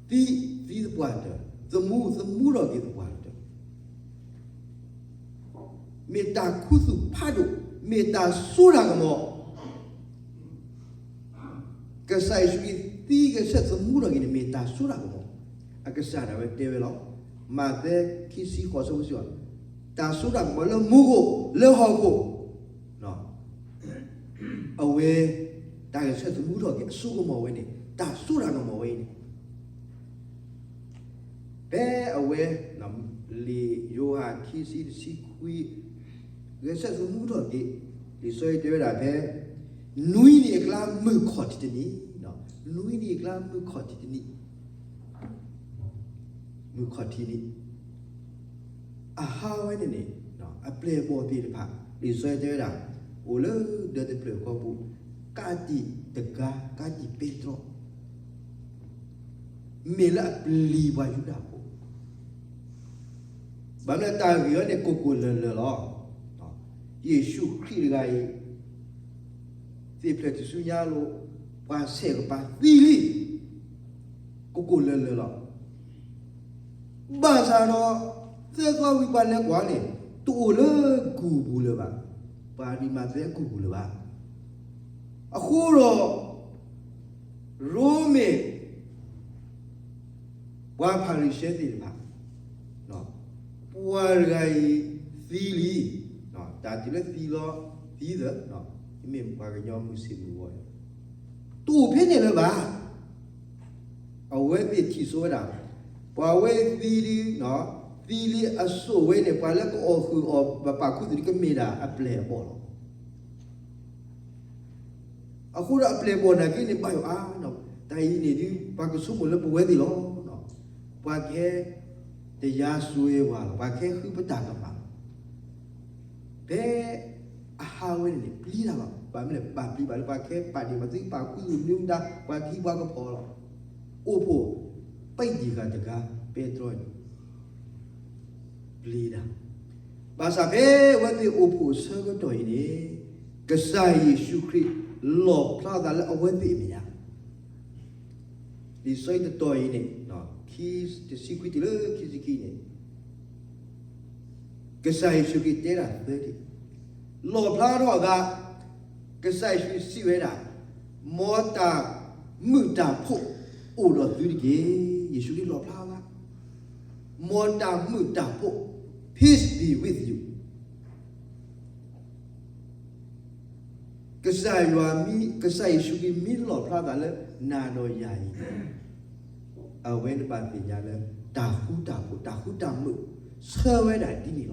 သံ, သံသပှၢ်တၢၢ်, သမူ, သမူထီၣ်က့ၤသပှၢ်တၢၢ် မ့ၢ်တၢ်ခူသူၣ်ဖးဒိၣ်, မ့ၢ်တၢ်စိတၢ်ကမီၤ, ကစၢ်ယ့ၣ်ၡူးခရံာ်သံဂဲၤဆၢထၢၣ်သမူထီၣ်က့ၤန့ၣ် မ့ၢ်တၢ်စိတၢ်ကမီၤ, အကစၢ်ဒၣ်ဝဲတဲဝဲလီၤ. မးသဲခံဆံဃိးဆၢဖိစံးဘၣ်, တၢ်စိတၢ်ကမီၤလၢမူခိၣ်, လၢဟီၣ်ခိၣ် အဝဲ တၢ်ဂဲၤဆၢထၢၣ်သမူထီၣ်က့ၤအစိကမီၤဝဲန့ၣ် တၢ်စိတၢ်ကမီၤဝဲအံၤန့ၣ် ဖဲအဝဲ လံာ်ယိၤဟၣ်ခံဆံတဆံခွံ ဂဲၤဆၢထၢၣ်သမူထီၣ်က့ၤ လံာ်စီဆှံတဲဝဲဒၣ်ဖဲ နွံနံၣ်အကျါမုၢ်ခီၣ်ထံးတနံၤ, နွံနံၣ်အကျါမုၢ်ခီၣ်ထံးတနံၤ မုၢ်ခီၣ်ထံးန့ၣ် အဟးဝဲန့ၣ်န့ၣ် အပျဲၢ်အဘီၣ်သ့ၣ်တဖၣ် လံာ်စီဆှံတဲဝဲဒၣ် အိၣ်လၢဒၢးတဖျၢၣ်ဃီပူၤ ကးတံာ်တဂၤ ကးတံာ်ပဲတြီ မ့ၢ်လၢအပျံၤပှၤယူဒၤဖိ ဘၣ်မနုၤတၢ်ဂ့ၢ်အံၤန့ၣ် ကိၢ်ကိၢ်လၢၤလၢၤလီၤ. ယ့ၣ်ၡူးခရံာ်တဂၤအံၤ သ့ၣ်ဖျၢၣ်ထူၣ်စုညါအလိၤ, ပှၤဆဲးကပၤသံလံ, ကိၢ်ကိၢ်လၢၤလၢၤလီၤ. ဘၣ်ဆၣ်ဒီး သၢသီဝံၤပှၤလဲၤကွၢ်န့ၣ် တအိၣ်လၢကူၢ်ပူၤလၢၤဘၣ်, ပှၤဒံးမၤသဲကူၢ်ပူၤလၢၤဘၣ်. အဃိဒီး ရိမ့ၤ ပှၤဖၤရံၤၡဲသ့ၣ်တဖၣ်, ပှၤတဂၤအံၤသံလံ, တၢ်တုၤလၢသံလီၤသံသၢ, မ့ၢ်ပှၤကညီမုၢ်ဆ့ၣ်မုၢ်ဂီၤ, တအိၣ်ဖဲန့ၣ်လၢၤဘၣ်. အဝဲသ့ၣ်ထံၣ်ဆိဝဲဒၣ်, ပှၤဝဲသံလံ, သံလံအစိၣ်ဝဲန့ၣ် ပှၤလၢကအီၣ်ဃုာ်အီၣ်ပာ်ခူသူၣ်န့ၣ် ကမ့ၢ်ဒၣ်အပျဲၢ်အဘီၣ်လီၤ. အဃိဒီးအပျဲၢ်အဘီၣ်နာ်က့န့ၣ် ဘၣ်ယိၣ်အါ, တၢ်အံၤန့ၣ်ဒုး ပှၤကဆိကမိၣ်လၢပဝဲသ့ၣ်လီၤ. ပှၤကဟဲတယါစွဲဝဲလီၤ, ပှၤကဟဲဃုပတၢ်ကမၣ်လီၤ. ဖဲအဟးဝဲန့ၣ်န့ၣ် ပျံၤတၢ်ဘၣ်, ဘၣ်မနုၤလဲၣ် ပာ်ပျံၤဘၣ်လၢပှၤကဟဲပာ်ဒ့ၣ်ပှၤသံ ပာ်ခူသူၣ်မနုၤမတၤ ပှၤကဟံးပှၤကဖီလီၤ. အိၣ်ဖှိၣ် ပိတ်တံၢ်ဃာ်တဂၤ ပဲတြီန့ၣ် ပျံၤတၢ်. ဘၣ်ဆၣ်ဖဲအဝဲသ့ၣ်အိၣ်ဖှိၣ်အဆၢကတီၢ်အံၤန့ၣ် ကစၢ်ယ့ၣ်ၡူးခရံာ်လီၣ်ဖျါသးလၢအဝဲသ့ၣ်အမဲာ်ညါ လံာ်စီဆှံတတီၤအံၤန့ၣ် ခံ တဆံခွံတုၤလၢခံဆံခံန့ၣ် ကစၢ်ယ့ၣ်ၡူးခရံာ်တဲဒၣ်သၢထံၣ်, လီၣ်ဖျါထီၣ်အသး, ကစၢ်ယ့ၣ်ၡူးစံးဝဲဒၣ်, မ်တၢ်မုာ်တၢ်ဖိးအိၣ်ဒီးသုတက့ၢ်. ယ့ၣ်ၡူးခရံာ်လီၣ်ဖျါအသး, မ်တၢ်မုာ်တၢ်ဖိး peace be with you ကစၢ်ယွၤမ့ၢ်, ကစၢ်ယ့ၣ်ၡူးခရံာ်မ့ၢ်လီၣ်ဖျါသးလၢနၤဒီးယၤအံၤန့ၣ် အဝဲန့ၣ်ဘၣ်သ့ၣ်ညါလၢ တၢ်ဃူတၢ်ဖိး တၢ်ဃူတၢ်မုာ် ဆၢဝဲဒၣ်ဒ်န့ၣ်လီၤ.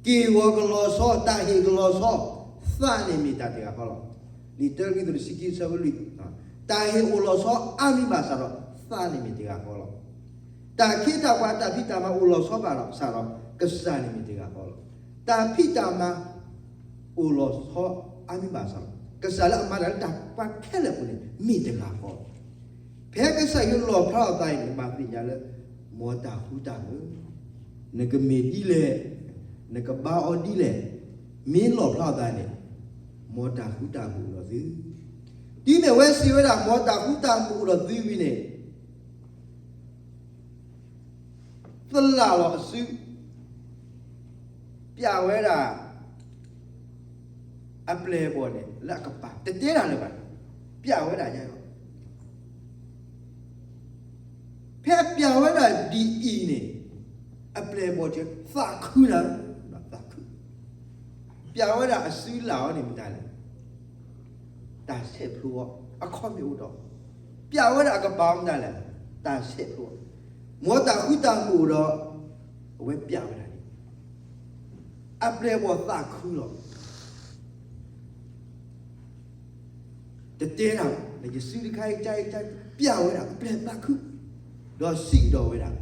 က့ၢ်ဂီၤကလီၤဆီ တၢ်ဟ့ၣ်ကလီၤဆီ သးန့ၣ်မ့ၢ်တၢ်တဂၤဃီလီၤ. လံာ်တၢကရံၣ်သူးတဆံခံဆၢဖိလွံၢ်, တၢ်ဟ့ၣ်အိၣ်လီၤဆီအါမံၤဘၣ်ဆၣ်ဒီး သးန့ၣ်မ့ၢ်တဂၤဃီလီၤ. တၢ်ခ့တၢ်ပှၤတၢ်ဖံးတၢ်မၤအိၣ်လီၤဆီဘၣ်ဒီး ဆၣ်ဒီး ကစၢ်န့ၣ်မ့ၢ်တဂၤဃီလီၤ. တၢ်ဖံးတၢ်မၤ အိၣ်လီၤဆီအါမံၤဘၣ်ဆၣ်ဒီး ကစၢ်လၢအမၤတၢ်လၢတၢ်ပှၤခဲလၢာ်အပူၤန့ၣ် မ့ၢ်တဂၤဃီလီၤ. ဖဲကစၢ်ယွၤလီၣ်ဖျါအသးအံၤန့ၣ် ဘၣ်သ့ၣ်ညါလၢ မ်တၢ်ဃူတၢ်မုာ်, နကမ့ၢ်ဒ်လဲၣ်, နကဘါအီၤဒ်လဲၣ်, မ့ၢ်လီၣ်ဖျါအသးန့ၣ် မ်တၢ်ဃူတၢ်မုာ်အိၣ်ဒီးသု, တုၤမ့ၢ်ဝဲစံးဝဲဒၣ် မ်တၢ်ဃူတၢ်မုာ်အိၣ်ဒီးသုဝံၤန့ၣ် သလၣ်လီၤအစု, ပျးဝဲဒၣ် အပျဲၢ်အဘီၣ်န့ၣ် လၢအကပၤ တတဲတၢ်လၢၤဘၣ်, ပျးဝဲဒၣ်ညါလီၤ. ဖဲအပျးဝဲဒၣ်ဒ်အံၤန့ၣ် အပျဲၢ်အဘီၣ်သးခုနၤ, သးခု, ပျးဝဲဒၣ်အစုလၣ်အီၤန့ၣ်မတၤလဲၣ် တၢ်ဆဲးဖျိအီၤ အခီၣ်မ့ၢ်အိၣ်ဒီး, ပျးဝဲဒၣ်အကပၤမတၤလဲၣ် တၢ်ဆဲးဖျိအီၤ, မ်တၢ်ဃူတၢ်မုာ်အိၣ်ဒီး အဝဲပျးဝဲဒၣ်န့ၣ် အပျဲၢ်အဘီၣ်သးခုလီၤ. တတဲတၢ်ဘၣ် ယစုတခါအံၤ ကါအံၤ ကါအံၤ ပျးဝဲဒၣ်အပျဲၢ်သးခု, ဒီးစံးကဒီးဝဲဒၣ်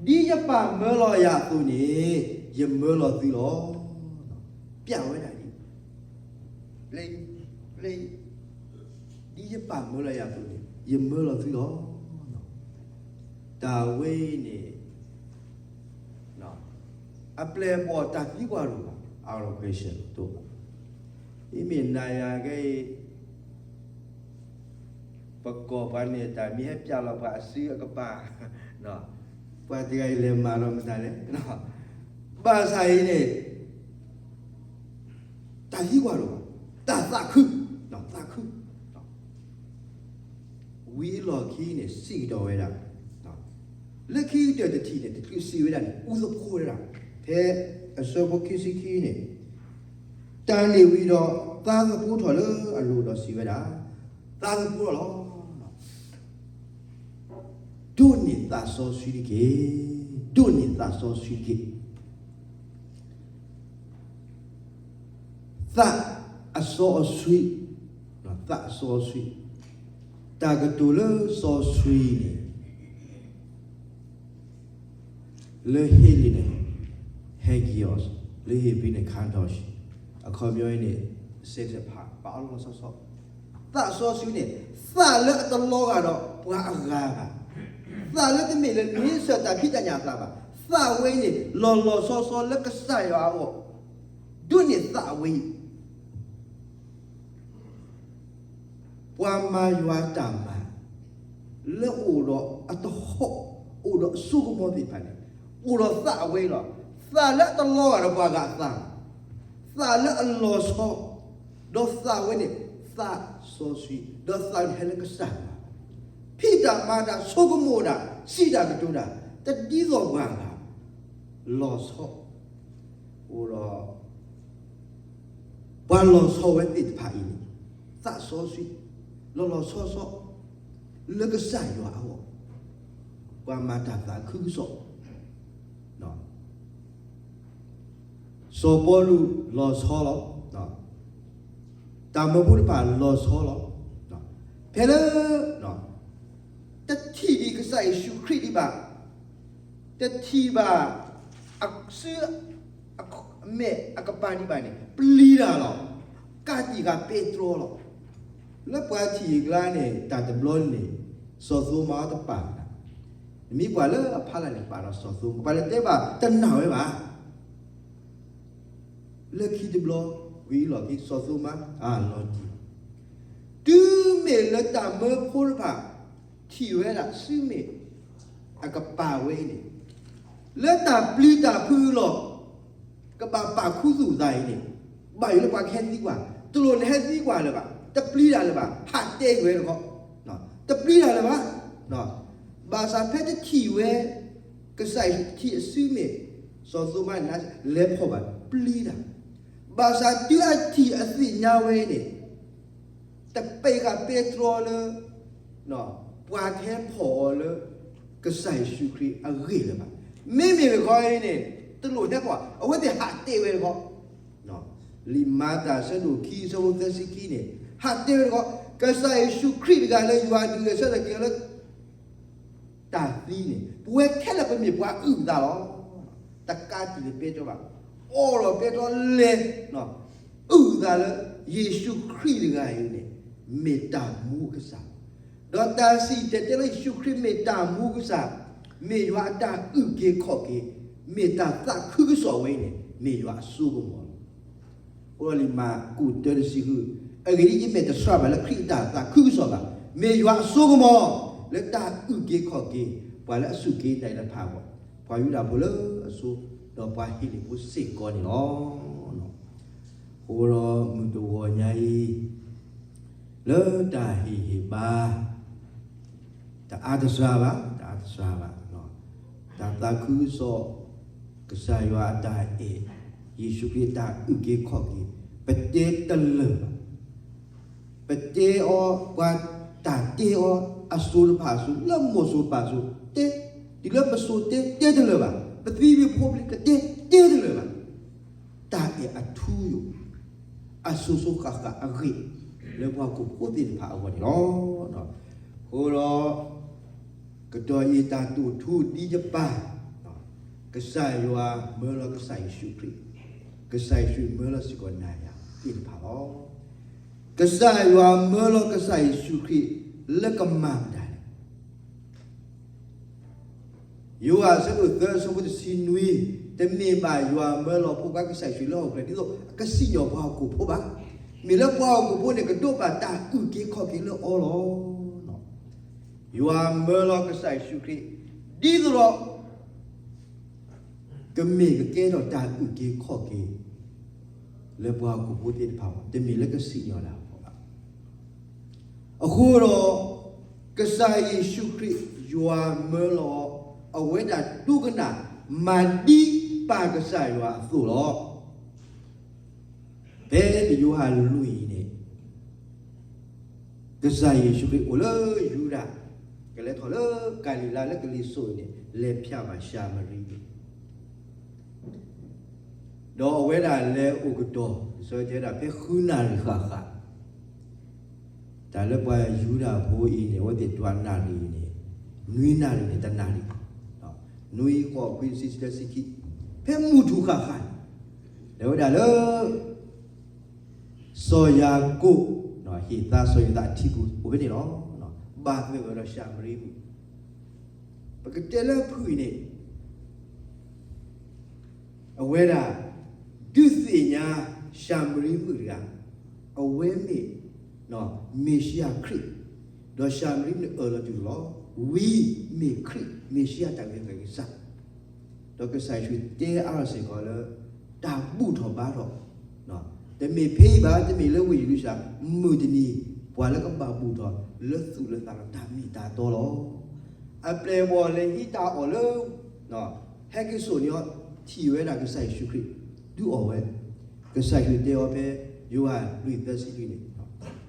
ဒ်ယပၢ်မၢလီၤယၤအသိးန့ၣ် ယမၢလီၤသုလီၤ. ပျးဝဲဒၣ်ဒ် ပျဲ ပျဲ ဒ်ယပၢ်မၢလီၤယၤအသိးန့ၣ် ယမၢလီၤသုလီၤ. တၢ်ဝဲအံၤန့ၣ် အပျဲၢ်အဘီၣ်တၢ်သံကွၢ်တအိၣ်ဘၣ်, out of question တအိၣ်ဘၣ်. မ့မ့ၢ်နၤယၤကဲအံၤ ပကိးပှၤန့ၣ် တၢ်မ့ၢ်ဟဲပျးလီၤပှၤအစုအကပၤ, ပှၤတဂၤအံၤလဲၤမၤဒီးမတၤလဲၣ်, ဘၣ်ဆၣ်အံၤန့ၣ် တၢ်သံကွၢ်တအိၣ်ဘၣ်, တၢ်သးခု, သးခု ဝံၤအလီၢ်ခံန့ၣ် စံးကဒီးဝဲဒၣ်, လၢခံကတၢၢ်တထံၣ်န့ၣ် တချုးစံးဝဲဒၣ်န့ၣ် အူသဖှိဝဲဒၣ်, ဖဲအဆၢဖိခံဆံခံန့ၣ်, တၢ်န့ၣ်ဝံၤဒီး သးသဖှိထီၣ်လၢအလိၤဒီးစံးဝဲဒၣ်, သးသဖှိထီၣ်လီၤ. ဒိးန့ၢ်သးစီဆှံတက့ၢ်, ဒိးန့ၢ်သးစီဆှံတက့ၢ်. သးအစီအဆှံ, သးအစီအဆှံ, တၢ်ကတိၤလၢစီဆှံန့ၣ် လၢဟ့လံၤန့ၣ် hagios, လၢဟ့ၣ်ဘြံၤန့ၣ် kadosh, အခီပညီအံၤန့ၣ် set apart, ပာ်အီၤလီၤလီၤဆီဆီ, သးစီဆှံန့ၣ် သးလၢအတလီၤဂာ်ဒီးပှၤအဂၤဘၣ်, သးလၢတမ့ၢ်လၢမ့ၢ်စၢၤတၢ်ဖံးတၢ်ညၣ်အသးဘၣ်, သးဝဲအံၤန့ၣ် လီၤလီၤဆီဆီလၢကစၢ်ယွၤအဂီၢ်, ဒိးန့ၢ်သးဝဲအံၤ ပှၤမၤယွၤအတၢ်မၤ လၢအအိၣ်ဒီးအတဟီၣ် အိၣ်ဒီးအစိကမီၤသ့ၣ်တဖၣ်န့ၣ် အိၣ်ဒီးသးအဝဲအံၤလီၤ. သးလၢအတလီၤဂာ်ဒီးပှၤဂၤအသး, သးလၢအလီၤဆီ, ဒီးသးဝဲန့ၣ် သးစီဆှံ, ဒီးသးန့ၣ်ဟဲလၢကစၢ်ယွၤ, ဖံးတၢ်မၤတၢ် ဆိကမိၣ်တၢ် စံးတၢ်ကတိၤတၢ် တဒ်သိးပှၤဂၤ လီၤဆီ အိၣ်ဒီး ပှၤလီၤဆီဝဲသ့ၣ်တဖၣ်အံၤန့ၣ် သးစီဆှံ လီၤလီၤဆီဆီ လၢကစၢ်ယွၤအဂီၢ် ပှၤမၤတၢ်သးခုကစီၣ် စီၤပီလူးလီၤဆီလီၤ. တၢ်မၢဖိတဖၣ်လီၤဆီလီၤ. ဖဲလၢ တထံၣ်ဒံးကစၢ်ယ့ၣ်ၡူးခရံာ်ဒံးဘၣ်, တထံၣ်ဘၣ် အစု အမဲာ်အကပၤဒံးဘၣ်န့ၣ် ပျံၤတၢ်လီၤ. ကးတံာ်ဃာ်ပဲတြီလီၤ. လၢပှၤထံၣ်အကျါန့ၣ် တၢ်တဘျီန့ၣ် စီၤသိမးတပာ်နၤ, နမ့ၢ်ပှၤလၢအဖီလာ်န့ၣ် ပာ်ဒီးစီၤသိမး ပှၤလဲၤတဲဘၣ်တနာ်ဝဲဘၣ် လၢခံတဘျီ ဝံၤအလီၢ်ခံ စီၤသိမး အလီၤတံၢ်, တုၤမ့ၢ်လၢတၢ်မၢဖိတဖၣ် ထံၣ်ဝဲဒၣ်စုမ့ၣ် အကပၤဝဲအံၤန့ၣ် လၢတၢ်ပျံၤတၢ်ဖုးလီၤ ကဘၣ်ပာ်ခူသူၣ်သးအံၤန့ၣ် ဘၣ်ယိၣ်လၢပှၤကဟဲသံကွၢ်, တလိၣ်နဟဲသံကွၢ်လၢၤဘၣ်, တပျံၤတၢ်လၢၤဘၣ်, ဟးတဲက့ၤဝဲတခီ, တပျံၤတၢ်လၢၤဘၣ်. ဘၣ်ဆၣ်ဖဲတထံၣ်ဝဲ ကစၢ်ယ့ၣ်ၡူးထံၣ်အစုမ့ၣ် စီၤသိမးန့ၣ် လဲၤဖီၣ်ဘၣ် ပျံၤတၢ်, ဘၣ်ဆၣ်တုၤအထံၣ်အသ့ၣ်ညါဝဲန့ၣ် တပာ်ဃာ်ပဲတြီလၢ ပှၤကဟဲဖီၣ်အီၤလၢ ကစၢ်ယ့ၣ်ၡူးခရံာ်အဂ့ၢ်လၢၤဘၣ်. မ့မ့ၢ်တခီအံၤန့ၣ် တလိၣ်ဟဲဖီၣ် အဝဲသ့ၣ်ဟးတဲဝဲတခီ, လံာ်မၤတၢ်အဆၢဒိၣ်ခံ အဆၢဖိသၢဆံခံန့ၣ် ဟးတဲဝဲတခီ, ကစၢ်ယ့ၣ်ၡူးခရံာ်တဂၤလၢယွၤဒုးဂဲၤဆၢထၢၣ်က့ၤအီၤလၢ တၢ်သံန့ၣ် ပဝဲခဲလၢာ်ပမ့ၢ်ပှၤအုၣ်အသးလီၤ. တကးတံာ်လၢပဲတြီဘၣ်, အိးထီၣ်ပဲတြီလဲၤ အုၣ်အသးလၢ ယ့ၣ်ၡူးခရံာ်တဂၤအံၤန့ၣ် မ့ၢ်တၢ်မူကစၢ်, ဒီးတၢ်စံၣ်တဲၤတဲလၢယ့ၣ်ၡူးခရံာ်မ့ၢ်တၢ်မူကစၢ်, မ့ၢ်ယွၤအတၢ်အုၣ်က့ၤခီၣ်က့ၤ, မ့ၢ်တၢ်သးခုကစီၣ်ဝဲအံၤန့ၣ် မ့ၢ်ယွၤအစိကမီၤလီၤ. အိၣ်လီၤလံာ်မၢကူးတၢတဆံဃု, အဂ့ၢ်ဒ်အံၤ ယမ့ၢ်တစှၤဘၣ်လၢခရံာ်အတၢ်သးခုကစီၣ်ဘၣ်, မ့ၢ်ယွၤအစိကမီၤ လၢတၢ်အုၣ်က့ၤခီၣ်က့ၤ ပှၤလၢအစူၢ်က့ၤနာ်က့ၤတၢ်တဖၣ်အဂီၢ်, ပှၤယူဒၤဖိလၢအဆိ, ဒီးပှၤဟ့လ့ၣ်ဖိစ့ၢ်ကီးန့ၣ်လီၤ. အဃိဒီးမုၢ်တဂီၤညါအံၤ လၢတၢ်ဟ့ၣ်ဟ့ၣ်ဘါ တအါတစှၤဘၣ်, တအါတစှၤဘၣ်, တၢ်သးခုကစီၣ်, ကစၢ်ယွၤအတၢ်အဲၣ်, ယ့ၣ်ၡူးခရံာ်အတၢ်အုၣ်က့ၤခီၣ်က့ၤ, ပတဲတလၢာ်ဘၣ်. ပတဲအီၤ, ပှၤတၢ်တဲအီၤ အစိၤတဖၣ်အစိၤ လၢမိၢ်စိၤပၢ်စိၤတဲ, တုၤလၢပစိၤတဲတဲတလၢာ်ဘၣ်, ပသံပဖိပလံၤကတဲတဲတလၢာ်ဘၣ်. တၢ်အဲၣ်အထူအယိာ် အစိၤစိၤဃၣ်ဃၣ်အဂ့ၢ် လၢပှၤဟီၣ်ခိၣ်ဖိသ့ၣ်တဖၣ်အဂီၢ်န့ၣ်လီၤ. အဃိဒီး ကတီၢ်အံၤတၢ်တိာ်ထူဒ်ယပၢ်, ကစၢ်ယွၤမၢလီၤကစၢ်ယ့ၣ်ၡူးခရံာ်, ကစၢ်ယ့ၣ်ၡူးမၢလီၤစ့ၢ်ကီးနၤယၤသ့ၣ်တဖၣ်လီၤ. ကစၢ်ယွၤမၢလီၤကစၢ်ယ့ၣ်ၡူးခရံာ်လၢကမၤမတၤလဲၣ်. ယိၤဟၣ်အဆၢဒိၣ်သၢ အဆၢဖိတဆံနွံ, တမ့ၢ်ဘၣ်ယွၤမၢလီၤဖိခွါကစၢ်ယ့ၣ်ၡူးလၢဟီၣ်ခိၣ်ချၢ ဒ်သိးအကစံၣ်ညီၣ်ပှၤဟီၣ်ခိၣ်ဖိဘၣ်. မ့ၢ်လၢပှၤဟီၣ်ခိၣ်ဖိန့ၣ် ကဒိးဘၣ်တၢ်အုၣ်က့ၤခီၣ်က့ၤလၢအီၤလီၤ. ယွၤမၢလီၤကစၢ်ယ့ၣ်ၡူးခရံာ် ဒ်သိးဒီး ကမ့ၢ်ကကဲထီၣ်တၢ်အုၣ်က့ၤခီၣ်က့ၤ လၢပှၤဟီၣ်ခိၣ်ဖိသ့ၣ်တဖၣ်အဂီၢ်, တမ့ၢ်လၢကစံၣ်ညီၣ်တၢ်အဂီၢ်ဘၣ်. အဃိဒီး ကစၢ်ယ့ၣ်ၡူးခရံာ် ယွၤမၢလီၤအီၤ, အဝဲဒၣ်ဒိကနၣ်မၤဒ်ပၢ်ကစၢ်ယွၤအသိးလီၤ. ဖဲလံာ်ယိၤဟၣ်လွံၢ်အံၤန့ၣ် ကစၢ်ယ့ၣ်ၡူးခရံာ်အိၣ်လၢယူဒၤ, ကလဲၤထီၣ်လၢကၤလံၤလါလၢကလံၤစိးအံၤန့ၣ် လဲၤဖျါဘၣ်ၡၤမရံန့ၣ် ဒီးအဝဲဒၣ်လဲၤအိၣ်ကတီၢ် လံာ်စီဆှံတဲဝဲဒၣ် ဖဲဃုနၣ်ရံၣ်ဃၣ်ဃၣ်, တၢ်လၢပှၤယူဒၤဖိအံၤန့ၣ် အဝဲသ့ၣ်တွၤနၣ်ရံၣ်န့ၣ် နွံနၣ်ရံၣ်န့ၣ် တနၣ်ရံၣ်, နွံဃိးခွံဆံဆံသၢဆံခံ, ဖဲမုၢ်ထူၣ်ဃၣ်ဃၣ်န့ၣ် လဲၤဝဲဒၣ်လၢ စီၤယၤကိာ် ဟ့ၣ်သါစီၤယိၤသးအထံပူၤ အိၣ်ဖဲန့ၣ်လီၤ. ဘၣ်သဂၢၢ်ဒီးၡၤမရံမုၣ်, ပကတဲလၢဖုၣ်အံၤန့ၣ် အဝဲဒၣ် ဒုးသ့ၣ်ညါ ၡၤမရံမုၣ်တဂၤ, အဝဲမ့ၢ် မ့ၣ်ၡံအၤခရံာ်, ဒီးၡၤမရံန့ၣ်အၢၣ်လီၤတူၢ်လိာ်လီၤ. ဝံမ့ၢ်ခရံာ်, မ့ၣ်ၡံအၤတၢ်ဂ့ၤကစၢ်, ဒီးကစၢ်ယ့ၣ်ၡူးတဲအါထီၣ်စ့ၢ်ကီးလၢ တၢ်ဘူၣ်ထီၣ်ဘါထီၣ်, တမ့ၢ်ဖဲအံၤဘၣ်, တမ့ၢ်လၢဝ့ၢ်ယရူၤၡလ့ၣ်, မုၢ်တနံၤ ပှၤလၢကဘၣ်ဘူၣ်ထီၣ်လၢသူၣ်လၢသးဒီးတၢ်မ့ၢ်တၢ်တီလီၤ. အပျဲၢ်အဘီၣ်လဲၤဟံးတၢ်အီၣ်လၢ ဟဲက့ၤစိာ်န့ၢ်အီၤ, ထံၣ်ဝဲဒၣ်ကစၢ်ယ့ၣ်ၡူးခရံာ် ဒုးအီၣ်ဝဲ, ကစၢ်ယ့ၣ်ၡူးတဲအီၤဖဲ ယိၤဟၣ်လွံၢ်သၢဆံလွံၢ်န့ၣ်,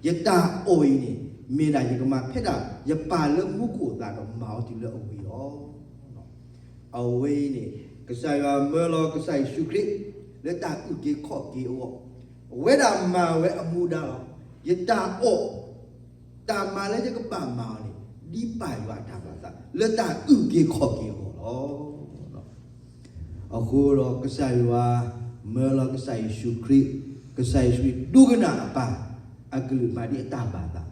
ယတၢ်အီၣ်အံၤန့ၣ် မ့ၢ်ဒၣ်ယကမၤဖဲဒၣ်ယပၢ်လၢမူခိၣ်အသးဒီးမၤအီၤတုၤလၢအဝံၤလီၤ. အဝဲအံၤန့ၣ် ကစၢ်ယွၤမၢလီၤကစၢ်ယ့ၣ်ၡူးခရံာ် လၢတၢ်အုၣ်က့ၤခီၣ်က့ၤအဂီၢ်, အဝဲဒၣ်မၤဝဲအမူဒါလီၤ. ယတၢ်အီၣ် တၢ်မၤလၢယကဘၣ်မၤအီၤန့ၣ် ဒ်ပၢ်ယွၤအတၢ်ဘၣ်သး လၢတၢ်အုၣ်က့ၤခီၣ်က့ၤအဂီၢ်လီၤ. အဃိဒီးကစၢ်ယွၤ မၢလီၤကစၢ်ယ့ၣ်ၡူးခရံာ်, ကစၢ်ယ့ၣ်ၡူးခရံာ်ဒိကနၣ်အပၢ် အကလုၢ်ဘၣ်ဒ်အတၢ်ဘၣ်သး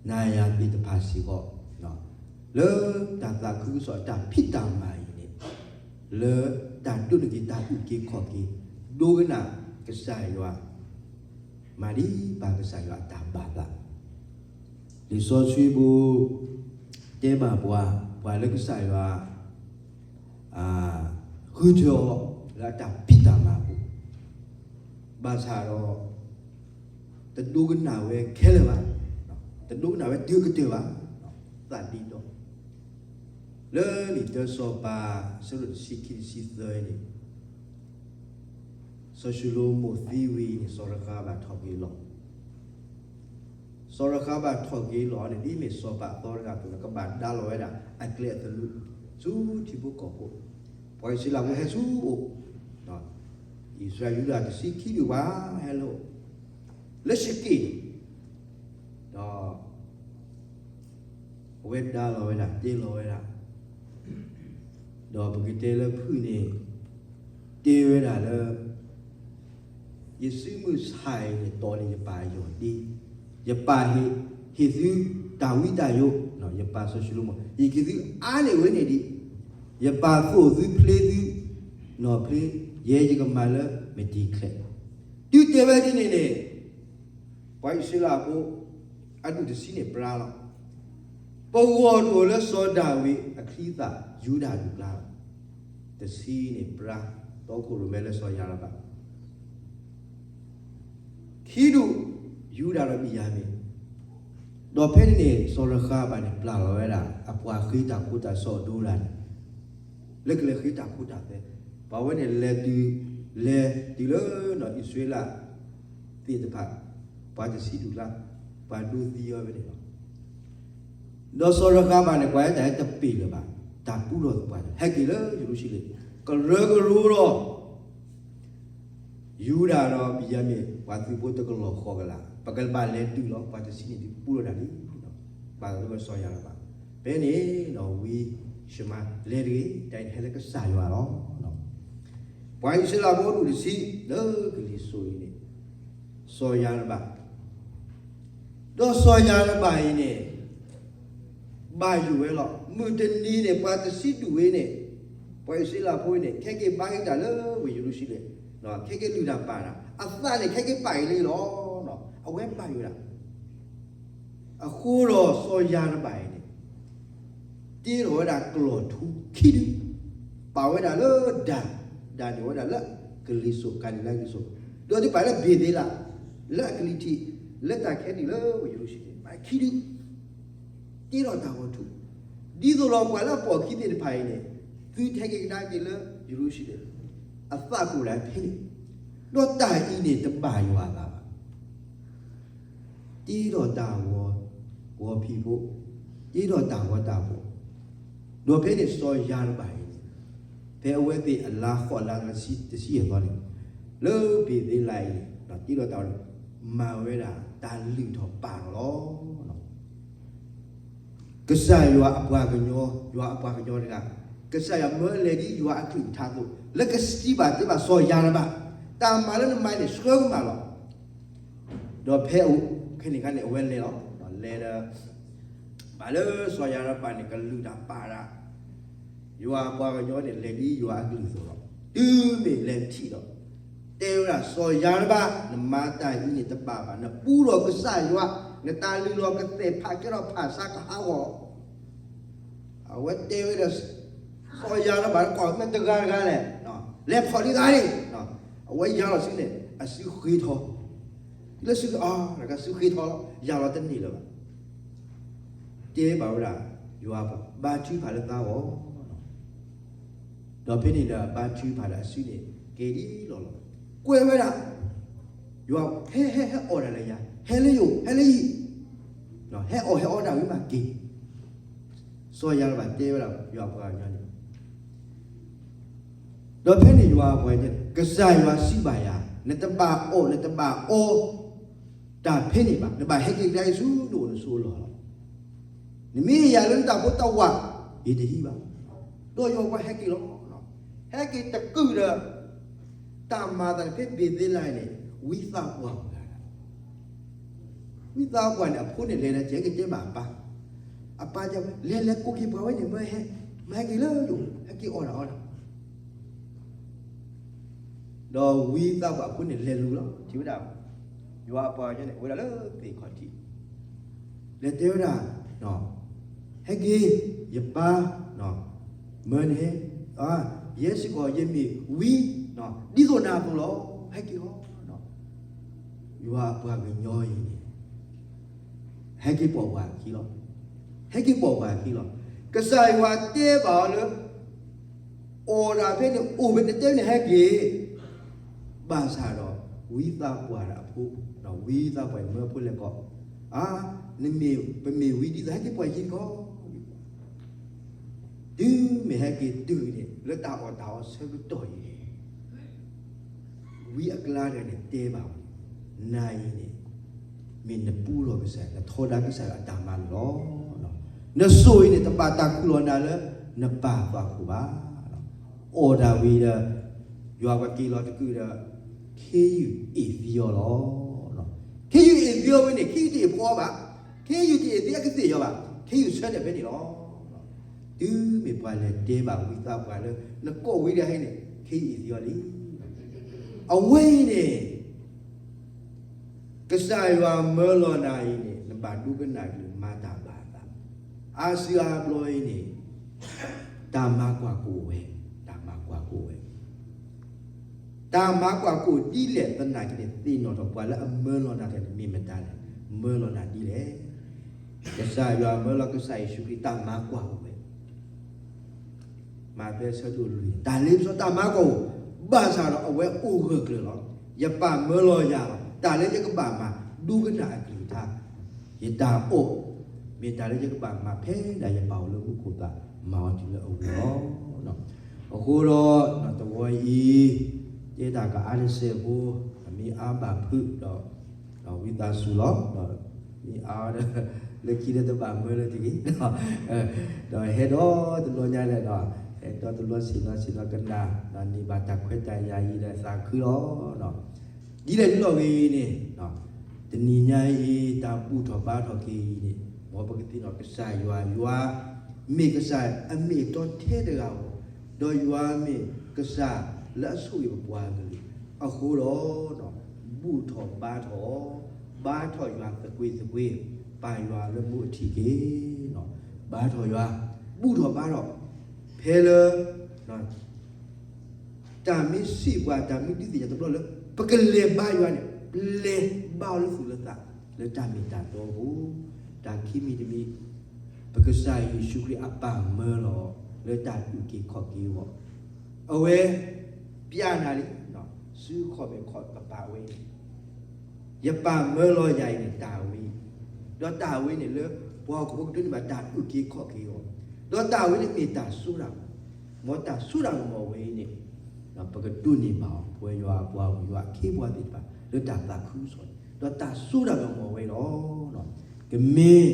နၤယၤသ့ၣ်တဖၣ်စ့ၢ်ကီး, လၢတၢ်သးခုကစီၣ်အတၢ်ဖံးတၢ်မၤအံၤန့ၣ်, လၢတၢ်ဒိးန့ၢ်က့ၤတၢ်အုၣ်က့ၤခီၣ်က့ၤ, ဒိကနၣ်ကစၢ်ယွၤ, မၤဒ်ပၢ်ကစၢ်ယွၤအတၢ်ဘၣ်သး, လံာ်စီဆှံပူၤ တဲဘၣ်ပှၤ, ပှၤလၢကစၢ်ယွၤ ဃုထၢအီၤလၢအတၢ်ဖံးတၢ်မၤအပူၤ, ဘၣ်ဆၣ်ဒီး တဒိကနၣ်ဝဲခဲလၢာ်ဘၣ်, တဒိကနၣ်ဝဲတုၤအကတၢၢ်ဘၣ်, သးဒ့ဒီ, လၢလံာ်တၢစီၤပၤ အဆၢဒိၣ်တဆံခံ တဆံသၢန့ၣ်, စီၤၡလိၤမိၣ်သံဝံၤန့ၣ် စီၤရဃၤဘၣ်ထီၣ်က့ၤလီၢ် စီၤရဃၤဘၣ်ထီၣ်က့ၤလီၢ်န့ၣ် ဒ်မ့ၢ်စီၤပၤအသီတဂၤအသိးန့ၣ် ကဘၣ်ဒါလီၤဝဲဒၣ်အကျဲအသနူ ဆူထံဖိကီၢ်ဖိ, ပှၤအံၣ်စရ့လးဖိဟဲဆူအအိၣ်, အံၣ်စရ့လးယူဒၤတဆံခံဒူၣ်ပှၤဟဲလၢအအိၣ်, လၢၡက့ၣ်န့ၣ်, ဒီး အဝဲဒါလီၤဝဲဒၣ် တဲလီၤဝဲဒၣ်, ဒီးပကတဲလၢဖုၣ်န့ၣ် တဲဝဲဒၣ်လၢ ယစုမုၢ်ဆၣ်အံၤန့ၣ် တီၢ်န့ၢ်ယပၢ်အယီၢ်ဒ့, ယပၢ်ဟ့ၣ်သုတၢ်ဝံတၢ်ယိး, ယပၢ်စီၤၡလိၤမိၣ် ဟ့ၣ်က့ၤသုအါန့ၢ်ဝဲန့ၣ်ဒံး, ယပၢ်သိၣ်သုဖျ့သု နီၢ်ဖျ့ ယဲယကမၤလၢမတံၤချဲး, တုၤတဲဝဲဒ်န့ၣ်န့ၣ် ပှၤအံၣ်စရ့လးဖိ အဒူၣ်တဆံန့ၣ်ပြါလီၤ. ပဂီၢ်တအိၣ်လၢစီၤဒၤဝံးအချံအသၣ် ယူဒၤဒူၣ်ကျါလီၤ. တဆံန့ၣ်ပြါ တီခိၣ်ရိၣ်မဲလၢစီၤယၤရဘၣ် ခံဒူၣ် ယူဒၤဒီးဘ့ၣ်ယၤမံၣ်, ဒီးဖဲန့ၣ်န့ၣ် စီၤရဃၤဘၣ်န့ၣ် ပျၢ်လီၤဝဲဒၣ် အပှၤဃ့တၢ်ခိတၢ်သွဲအဒိဒၣ်န့ၣ် လၢကလဲၤဃ့တၢ်ခိတၢ်သွဲ, ပှၤဝဲန့ၣ်လဲၤတုၤ လဲၤတုၤလၢနီၢ်အံၣ်စရ့လးသ့ၣ်တဖၣ် ပှၤတဆံဒူၣ်ကျါ ပှၤဒိသံအီၤဝဲန့ၣ်လီၤ. ဒီးစီၤရဃၤဘၣ်န့ၣ် ပှၤအဲၣ်တၢ်ဟဲတပ့ၢ်လၢၤဘၣ်, တၢ်ပူထီၣ်ပှၤ ဟဲက့ၤလၢယရူၤၡလ့ၣ်, ကရၢကရိဒီး ယူဒၤဒီးဘ့ၣ်ယၤမံၣ် ပှၤသုးဖိတကလီၢ်ဃိးကလး ပကဘၣ်လဲၤတုၤလီၤ. ပှၤတဆံန့ၣ်ဒုးပူထီၣ်တၢ်လံ, ဘၣ်လီၤလၢစီၤယၤရဘၣ်, ဖဲန့ၣ်ဒီးဝံၤ ရှမါ လဲၤတဂ့ၤ, တၢ်အံၤဟဲလၢကစၢ်ယွၤလီၤ. ပှၤအံၣ်စရ့လးဖိဒူၣ်တဆံ လၢကလံၤစိးအံၤန့ၣ် စီၤယၤရဘၣ် ဒီးစီၤယၤရဘၣ်အံၤန့ၣ် ဘၣ်ယိၣ်ဝဲလီၤ. မုၢ်တနံၤန့ၣ် ပှၤတဆံဒူၣ်ဝဲန့ၣ် ပှၤအံၣ်စရ့လးဖိအံၤန့ၣ် ခဲက့ၤဘါက့ၤတၢ်လၢဝ့ၢ်ယရူၤၡလ့ၣ်, ခဲက့ၤလုၢ်တၢ်ပာ်တၢ် အသးန့ၣ် ခဲက့ၤပာ်က့ၤလံလီၤ. အဝဲဘၣ်ယိၣ်ဒၣ် အဃိဒီးစီၤယၤရဘၣ်အံၤန့ၣ် တ့ထီၣ်ဝဲဒၣ်ကျီၢ်ထူခံဒု, ပာ်ဝဲဒၣ်လၢဒၤ, ဒၤန့ၣ်ဝဲဒၣ်လၢကလံၤစိး ကၤလံၤလါကလံၤစိး, ဒီးဒုးပာ်လၢဘ့ၤသ့လး လၢအကလံၤထံး လၢတၢ်ခဲနံၣ်လၢဝ့ၢ်ယရူၤၡလ့ၣ် ပာ်ခံဒု တ့ထီၣ်တၢ်ဂီၤထူ, ဒ်သိးဒီးပှၤလၢအပိာ်အခံသ့ၣ်တဖၣ်အံၤန့ၣ် သုတဟဲက့ၤကဒါက့ၤလၢယရူၤၡလ့ၣ်, အသးကအိၣ်ဒၣ်ဖဲန့ၣ်, ဒီးတၢ်အံၤန့ၣ်တဘၣ်ယွၤအသးဘၣ်. တ့ထီၣ်တၢ်ဂီၤ, ဂီၤဖံးဖိ, တ့ထီၣ်တၢ်ဂီၤတၢ်ဖီၣ်, ဒီးဖဲန့ၣ်စီၤယၤရဘၣ်အံၤန့ၣ် ဖဲအဝဲသ့ၣ်အလါဃိးလါတဆံယဲၢ်သီန့ၣ် လၢဘ့ၤသ့လးအံၤန့ၣ် တ့ထီၣ်တၢ်ဂီၤန့ၣ် မၤဝဲဒၣ်တၢ်လုၢ်ထီၣ်ပာ်ထီၣ်လီၤ. ကစၢ်ယွၤအပှၤကညီ, ယွၤအပှၤကညီတဂၤ, ကစၢ်ယွၤမၢလဲၤဒ်ယွၤအကလုၢ်ကထါအသိး လၢကစံးဘၣ်တဲဘၣ်စီၤယၤရဘၣ်, တၢ်မၤလၢနမၤန့ၣ် ဆှၢကမၣ်လီၤ. ဒီးဖဲအခဲန့ၣ်ခါန့ၣ် အဝဲလဲၤလီၤ, လဲၤဒီး ဘၣ်လၢစီၤယၤရဘၣ်န့ၣ် ကလုၢ်တၢ်ပာ်တၢ်, ယွၤအပှၤကညီန့ၣ် လဲၤဒ်ယွၤအကလုၢ်အသိးလီၤ. တုၤမ့ၢ်လဲၤထံၣ်ဒီး တဲဝဲဒၣ် စီၤယၤရဘၣ်, နမၤတၢ်အံၤန့ၣ်တဘၣ်ဘၣ်. နပူထီၣ်ကစၢ်ယွၤ, နတၢ်လုၢ်လီၢ်ကသဲၣ်ဖးကဲထီၣ်ဖးဆါကဟးဂီၤ. အဝဲတဲဝဲဒီး စီၤယၤရဘၣ်တကိးမ့ၢ်တဂၤတဂၤလဲၣ်, လဲၤဖီၣ်ဒံးသးန့ၣ်, အဝဲယၤလီၤဆူန့ၣ် အစုဃ့ထီ, လၢစုအီၤ တဂၤစုဃ့ထီလီၤ, ယၤလီၤတန့ၢ်လၢၤဘၣ်. တဲဘၣ်ဝဲဒၣ် ယွၤပှၤ ဘါထုကဖၣ်လၢသးဂီၢ် ဒီးဖဲန့ၣ်ဒီး ဘါထုကဖၣ်ဒီးအစုန့ၣ် က့ၤဒ်လီၢ်လီၢ်, ကွဲးဝဲဒၣ် ယွၤ ဟဲ ဟဲ ဟဲအီၣ်တၢ်လၢယၤ, ဟဲလၢယအိၣ်, ဟဲလၢယဟံၣ်, ဟဲအီၣ် ဟဲအီတၢ်ဝံၤမးက့ၤ. စီၤယၤရဘၣ်တဲဝဲဒၣ် ယွၤအပှၤကညီန့ၣ် ဒီးဖဲန့ၣ်ယွၤအပှၤကညီန့ၣ် ကစၢ်ယွၤစံးဘၣ်ယၤ, နတဘၣ်အီၣ် နတဘၣ်အီ တၢ်ဖဲန့ၣ်ဘၣ်, နဘၣ်ဟဲက့ၤကဒါက့ၤဆူနအိၣ်နဆိးအလီၢ်လီၤ. နမ့ၢ်ဟ့ၣ်ယၤလၢနတၢ်ဖိတၢ်ဝၣ် ယတဟံးဘၣ်. ဒီးယွၤအပှၤဟဲက့ၤလီၤ. ဟဲက့ၤတကုာ်ဒီး တၢ်မၤအသးန့ၣ် ဖဲဘ့ၤသ့လးန့ၣ် ဝံသးပှၢ်အိၣ်တဂၤ, ဝံသးပှၢ်န့ၣ် အဖိန့ၣ်လဲၤဒီး ကဲက့ၤတဲဘၣ်အပၢ်, အပၢ်တဲ လဲၤလဲၤကိးက့ၤပှၤဝဲန့ၣ် မၢဟဲ, မၤဟဲက့ၤလၢယအိၣ် ဟဲက့ၤအီၣ်တၢ်အီတၢ် ဒီးဝံသးပှၢ်အဖိန့ၣ်လဲၤလူၤလီၤ. ထံၣ်ဝဲဒၣ် ယွၤအပှၤကညီန့ၣ် အိၣ်ဝဲဒၣ်လၢသ့ၣ်ခီၣ်ထံး, လဲၤတဲဝဲဒၣ်, ဟဲက့ၤ, ယပၢ်, မၢနဟဲ, ယဲစ့ၢ်ကီး ယမ့ၢ်ဝံ, ဒ်သိးနၤအသိးလီၤ. ဟဲက့ၤလီၤ. ယွၤအပှၤကညီအံၤန့ၣ် ဟဲက့ၤပိာ်ပှၤအခံလီၤ. ဟဲက့ၤပိာ်ပှၤအခံလီၤ. ကစၢ်ယွၤတဲဘၣ်အီၤလၢ အီၣ်တၢ်ဖဲန့ၣ် အိၣ်ဖဲန့ၣ် တဲန့ၣ်ဟဲက့ၤ, ဘၣ်ဆၣ်ဒီး ဝံသးပှၢ်ဒီးအဖိ, ဝံသးပှၢ်မၢဖိလဲၤကိး, အါ, နမ့ၢ်, ပမ့ၢ်ဝံဒ်သိး ဟဲက့ၤပိာ်ယခံတခီ, တုၤမ့ၢ်ဟဲက့ၤတုၤန့ၣ် လၢတၢ်အီၣ်တၢ်အီဆၢကတီၢ်အံၤန့ၣ် ဝံအကျါတဂၤန့ၣ်တဲဘၣ်အီၤ, နၤအံၤန့ၣ် မ့ၢ်နပူထီၣ်ကစၢ်, နထီဒါကစၢ်ယွၤအတၢ်မၤန့ၣ်လီၤ. နစိၤအံၤန့ၣ် တဘၣ်တၢ်ခူၣ်လီၤနၤလၢ နပၢ်အသွၣ်ခိၣ်ဘၣ်. အီၣ်တၢ်ဝံၤဒီး ယွၤပှၤက့ၤလီၤတကုာ်ဒီး ခ့ယုၢ်အ့ၣ်သံအီၤလီၤ. ခ့ယုၢ်အ့ၣ်သံအီၤဝဲန့ၣ် ခ့ယုၢ်တအ့ၣ်ဖှီဘၣ်, ခ့ယုၢ်တအ့ၣ်သံအကသ့ၣ်ယီၤဘၣ်, ခ့ယုၢ်ဆၢထၢၣ်ဖဲန့ၣ်လီၤ. တုၤမ့ၢ်ပှၤလဲၤတဲဘၣ်ဝံသးပှၢ်လၢ နကိးဝံၤဒၣ်ဟဲန့ၣ် ခ့ယုၢ်အ့ၣ်သံအီၤလံ. အဝဲအံၤန့ၣ် ကစၢ်ယွၤမၢလီၤနၤအံၤန့ၣ် နဘၣ်ဒိကနၣ်ကလုၢ်မၤတၢ်ဘၣ်အသး, အါစုအါဘျီအံၤန့ၣ် တၢ်မၤကွၢ်ကအိၣ်ဝဲ, တၢ်မၤကွၢ်ကအိၣ်ဝဲ, တၢ်မၤကွၢ်ကအိၣ်ဒ်လဲၣ်သနာ်က့န့ၣ် သ့ၣ်နီၣ်ထီၣ်ပှၤလၢအမၢလီၤနၤတဂၤန့ၣ် မ့ၢ်မတၤလဲၣ်, မၢလီၤနၤဒ်လဲၣ်. ကစၢ်ယွၤမၢလီၤကစၢ်ယ့ၣ်ၡူးခရံာ်တၢ်မၤကွၢ်အိၣ်ဝဲ မးသဲအဆၢဒိၣ်လွံၢ်န့ၣ် တၢ်လ့ပစီတၢ်မၤကွၢ်အိၣ်, ဘၣ်ဆၣ်ဒီးအဝဲအိၣ်ဂၢၢ်ကျၢၤလီၤ. ယပၢ်မၢလီၤယၤလီၤ. တၢ်လၢယကဘၣ်မၤ ဒိကနၣ်အကလုၢ်ကထါ, ယတၢ်အီၣ် မ့ၢ်တၢ်လၢယကဘၣ်မၤဖဲဒၣ်ယပၢ်အိၣ်လၢမူခိၣ်သး မၤအီၤတုၤလၢအဝံၤလီၤ. အဃိဒီး တဝီအံၤ တဲတၢ်ကအါတစဲးဖိ, မ့ၢ်အါဘၣ်ဖုးဒီး ဝံသးစူၤလီၤ. မ့ၢ်အါဒီး လၢခံဒီးတဘၣ်မၢလၢတဂ့ၤ, ဒီးဟဲဒီးတဘျီညါလဲၣ်ဒီး ဟဲဒီးတဘျီဆ့ၣ်နီၤဆ့ၣ်နီၤကနၣ်, န့ၢ်ဘၣ်တၢ်ခွဲးတၢ်ယာ်အံၤဒီးသးခုလီၤ. ဒ်လဲၣ်ဒ်လဲၣ်ဂ့ၤအံၤန့ၣ် တနံၤညါအံၤ တၢ်ဘူၣ်ထီၣ်ဘါထီၣ်က့ၤအံၤန့ၣ် မ်ပကသ့ၣ်နီၣ်ကစၢ်ယွၤ, ယွၤမ့ၢ်ကစၢ်အမ့ၢ်အတီထဲတဂၤဧိၤ, ဒီးယွၤမ့ၢ်ကစၢ်လၢအဆိၣ်ဂ့ၤပပှၤကလုာ်, အဃိဒီး ဘူၣ်ထီၣ်ဘါထီၣ်, ဘါထီၣ်ယွၤသကွ့ၤသကွ့ၤ, ပာ်ယွၤလၢမူအထံးက့ၤ, ဘါထီၣ်ယွၤ, ဘူၣ်ထီၣ်ဘါထီၣ်, ဖဲလၢ တၢ်မ့ၢ်စံးပှၤ တၢ်မ့ၢ်ဒုးသ့ၣ်ညါတဘျီလၢ ပကလဲၤဘါယွၤန့ၣ် ပလဲၤဘါအီၤလၢသူၣ်လၢသး လၢတၢ်မ့ၢ်တၢ်တီအပူၤ, တၢ်ခံမံၤတမံၤ ပကစၢ်ယ့ၣ်ၡူးခရံာ်အပၢ်မၢလီၤ လၢတၢ်အုၣ်က့ၤခီၣ်က့ၤအဂီၢ်, အဝဲ ပျးနၤလံ, စုခီၣ်မဲာ်ခီၣ်ကပၤဝဲ ယပၢ်မၢလီၤယၤအံၤန့ၣ် တၢ်ဝဲ, ဒီးတၢ်ဝဲန့ၣ်လၢ ပှၤဟီၣ်ခိၣ်ဖိကဒိးန့ၢ်ဘၣ်တၢ်အုၣ်က့ၤခီၣ်က့ၤအဂီၢ်, ဒီးတၢ်ဝဲန့ၣ်မ့ၢ်တၢ်စိတၢ်ကမီၤ, မ်တၢ်စိတၢ်ကမီၤဝဲအံၤန့ၣ် ပကဒိးန့ၢ်ဘၣ်အီၤ ပဝဲယွၤအပှၤဂီၢ် ယွၤအခ့အပှၤသ့ၣ်တဖၣ် လၢတၢ်သးခုကစီၣ်န့ၣ်, ဒီးတၢ်စိတၢ်ကမီၤဝဲအံၤလီၤ. ကမ့ၢ်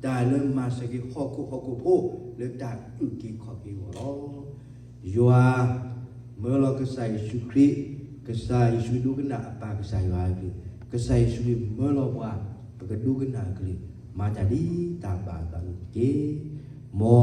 တၢ်လၢမၤစၢၤက့ၤဟီၣ်ခိၣ်ဟီၣ်ခိၣ်ဖိ လၢတၢ်အုၣ်က့ၤခီၣ်က့ၤအဂီၢ်လီၤ. ယွၤ မၢလီၤကစၢ်ယ့ၣ်ၡူးခရံာ်, ကစၢ်ယ့ၣ်ၡူးခရံာ်ဒိကနၣ်အပၢ်ကစၢ်ယွၤအကလုၢ်, ကစၢ်ယ့ၣ်ၡူးခရံာ်မၢလီၤပှၤ ပကဒိကနၣ်အကလုၢ်, မၤတၢ်ဒ်တၢ်ဘၣ်အသးန့ၣ်တက့ၢ်. မ်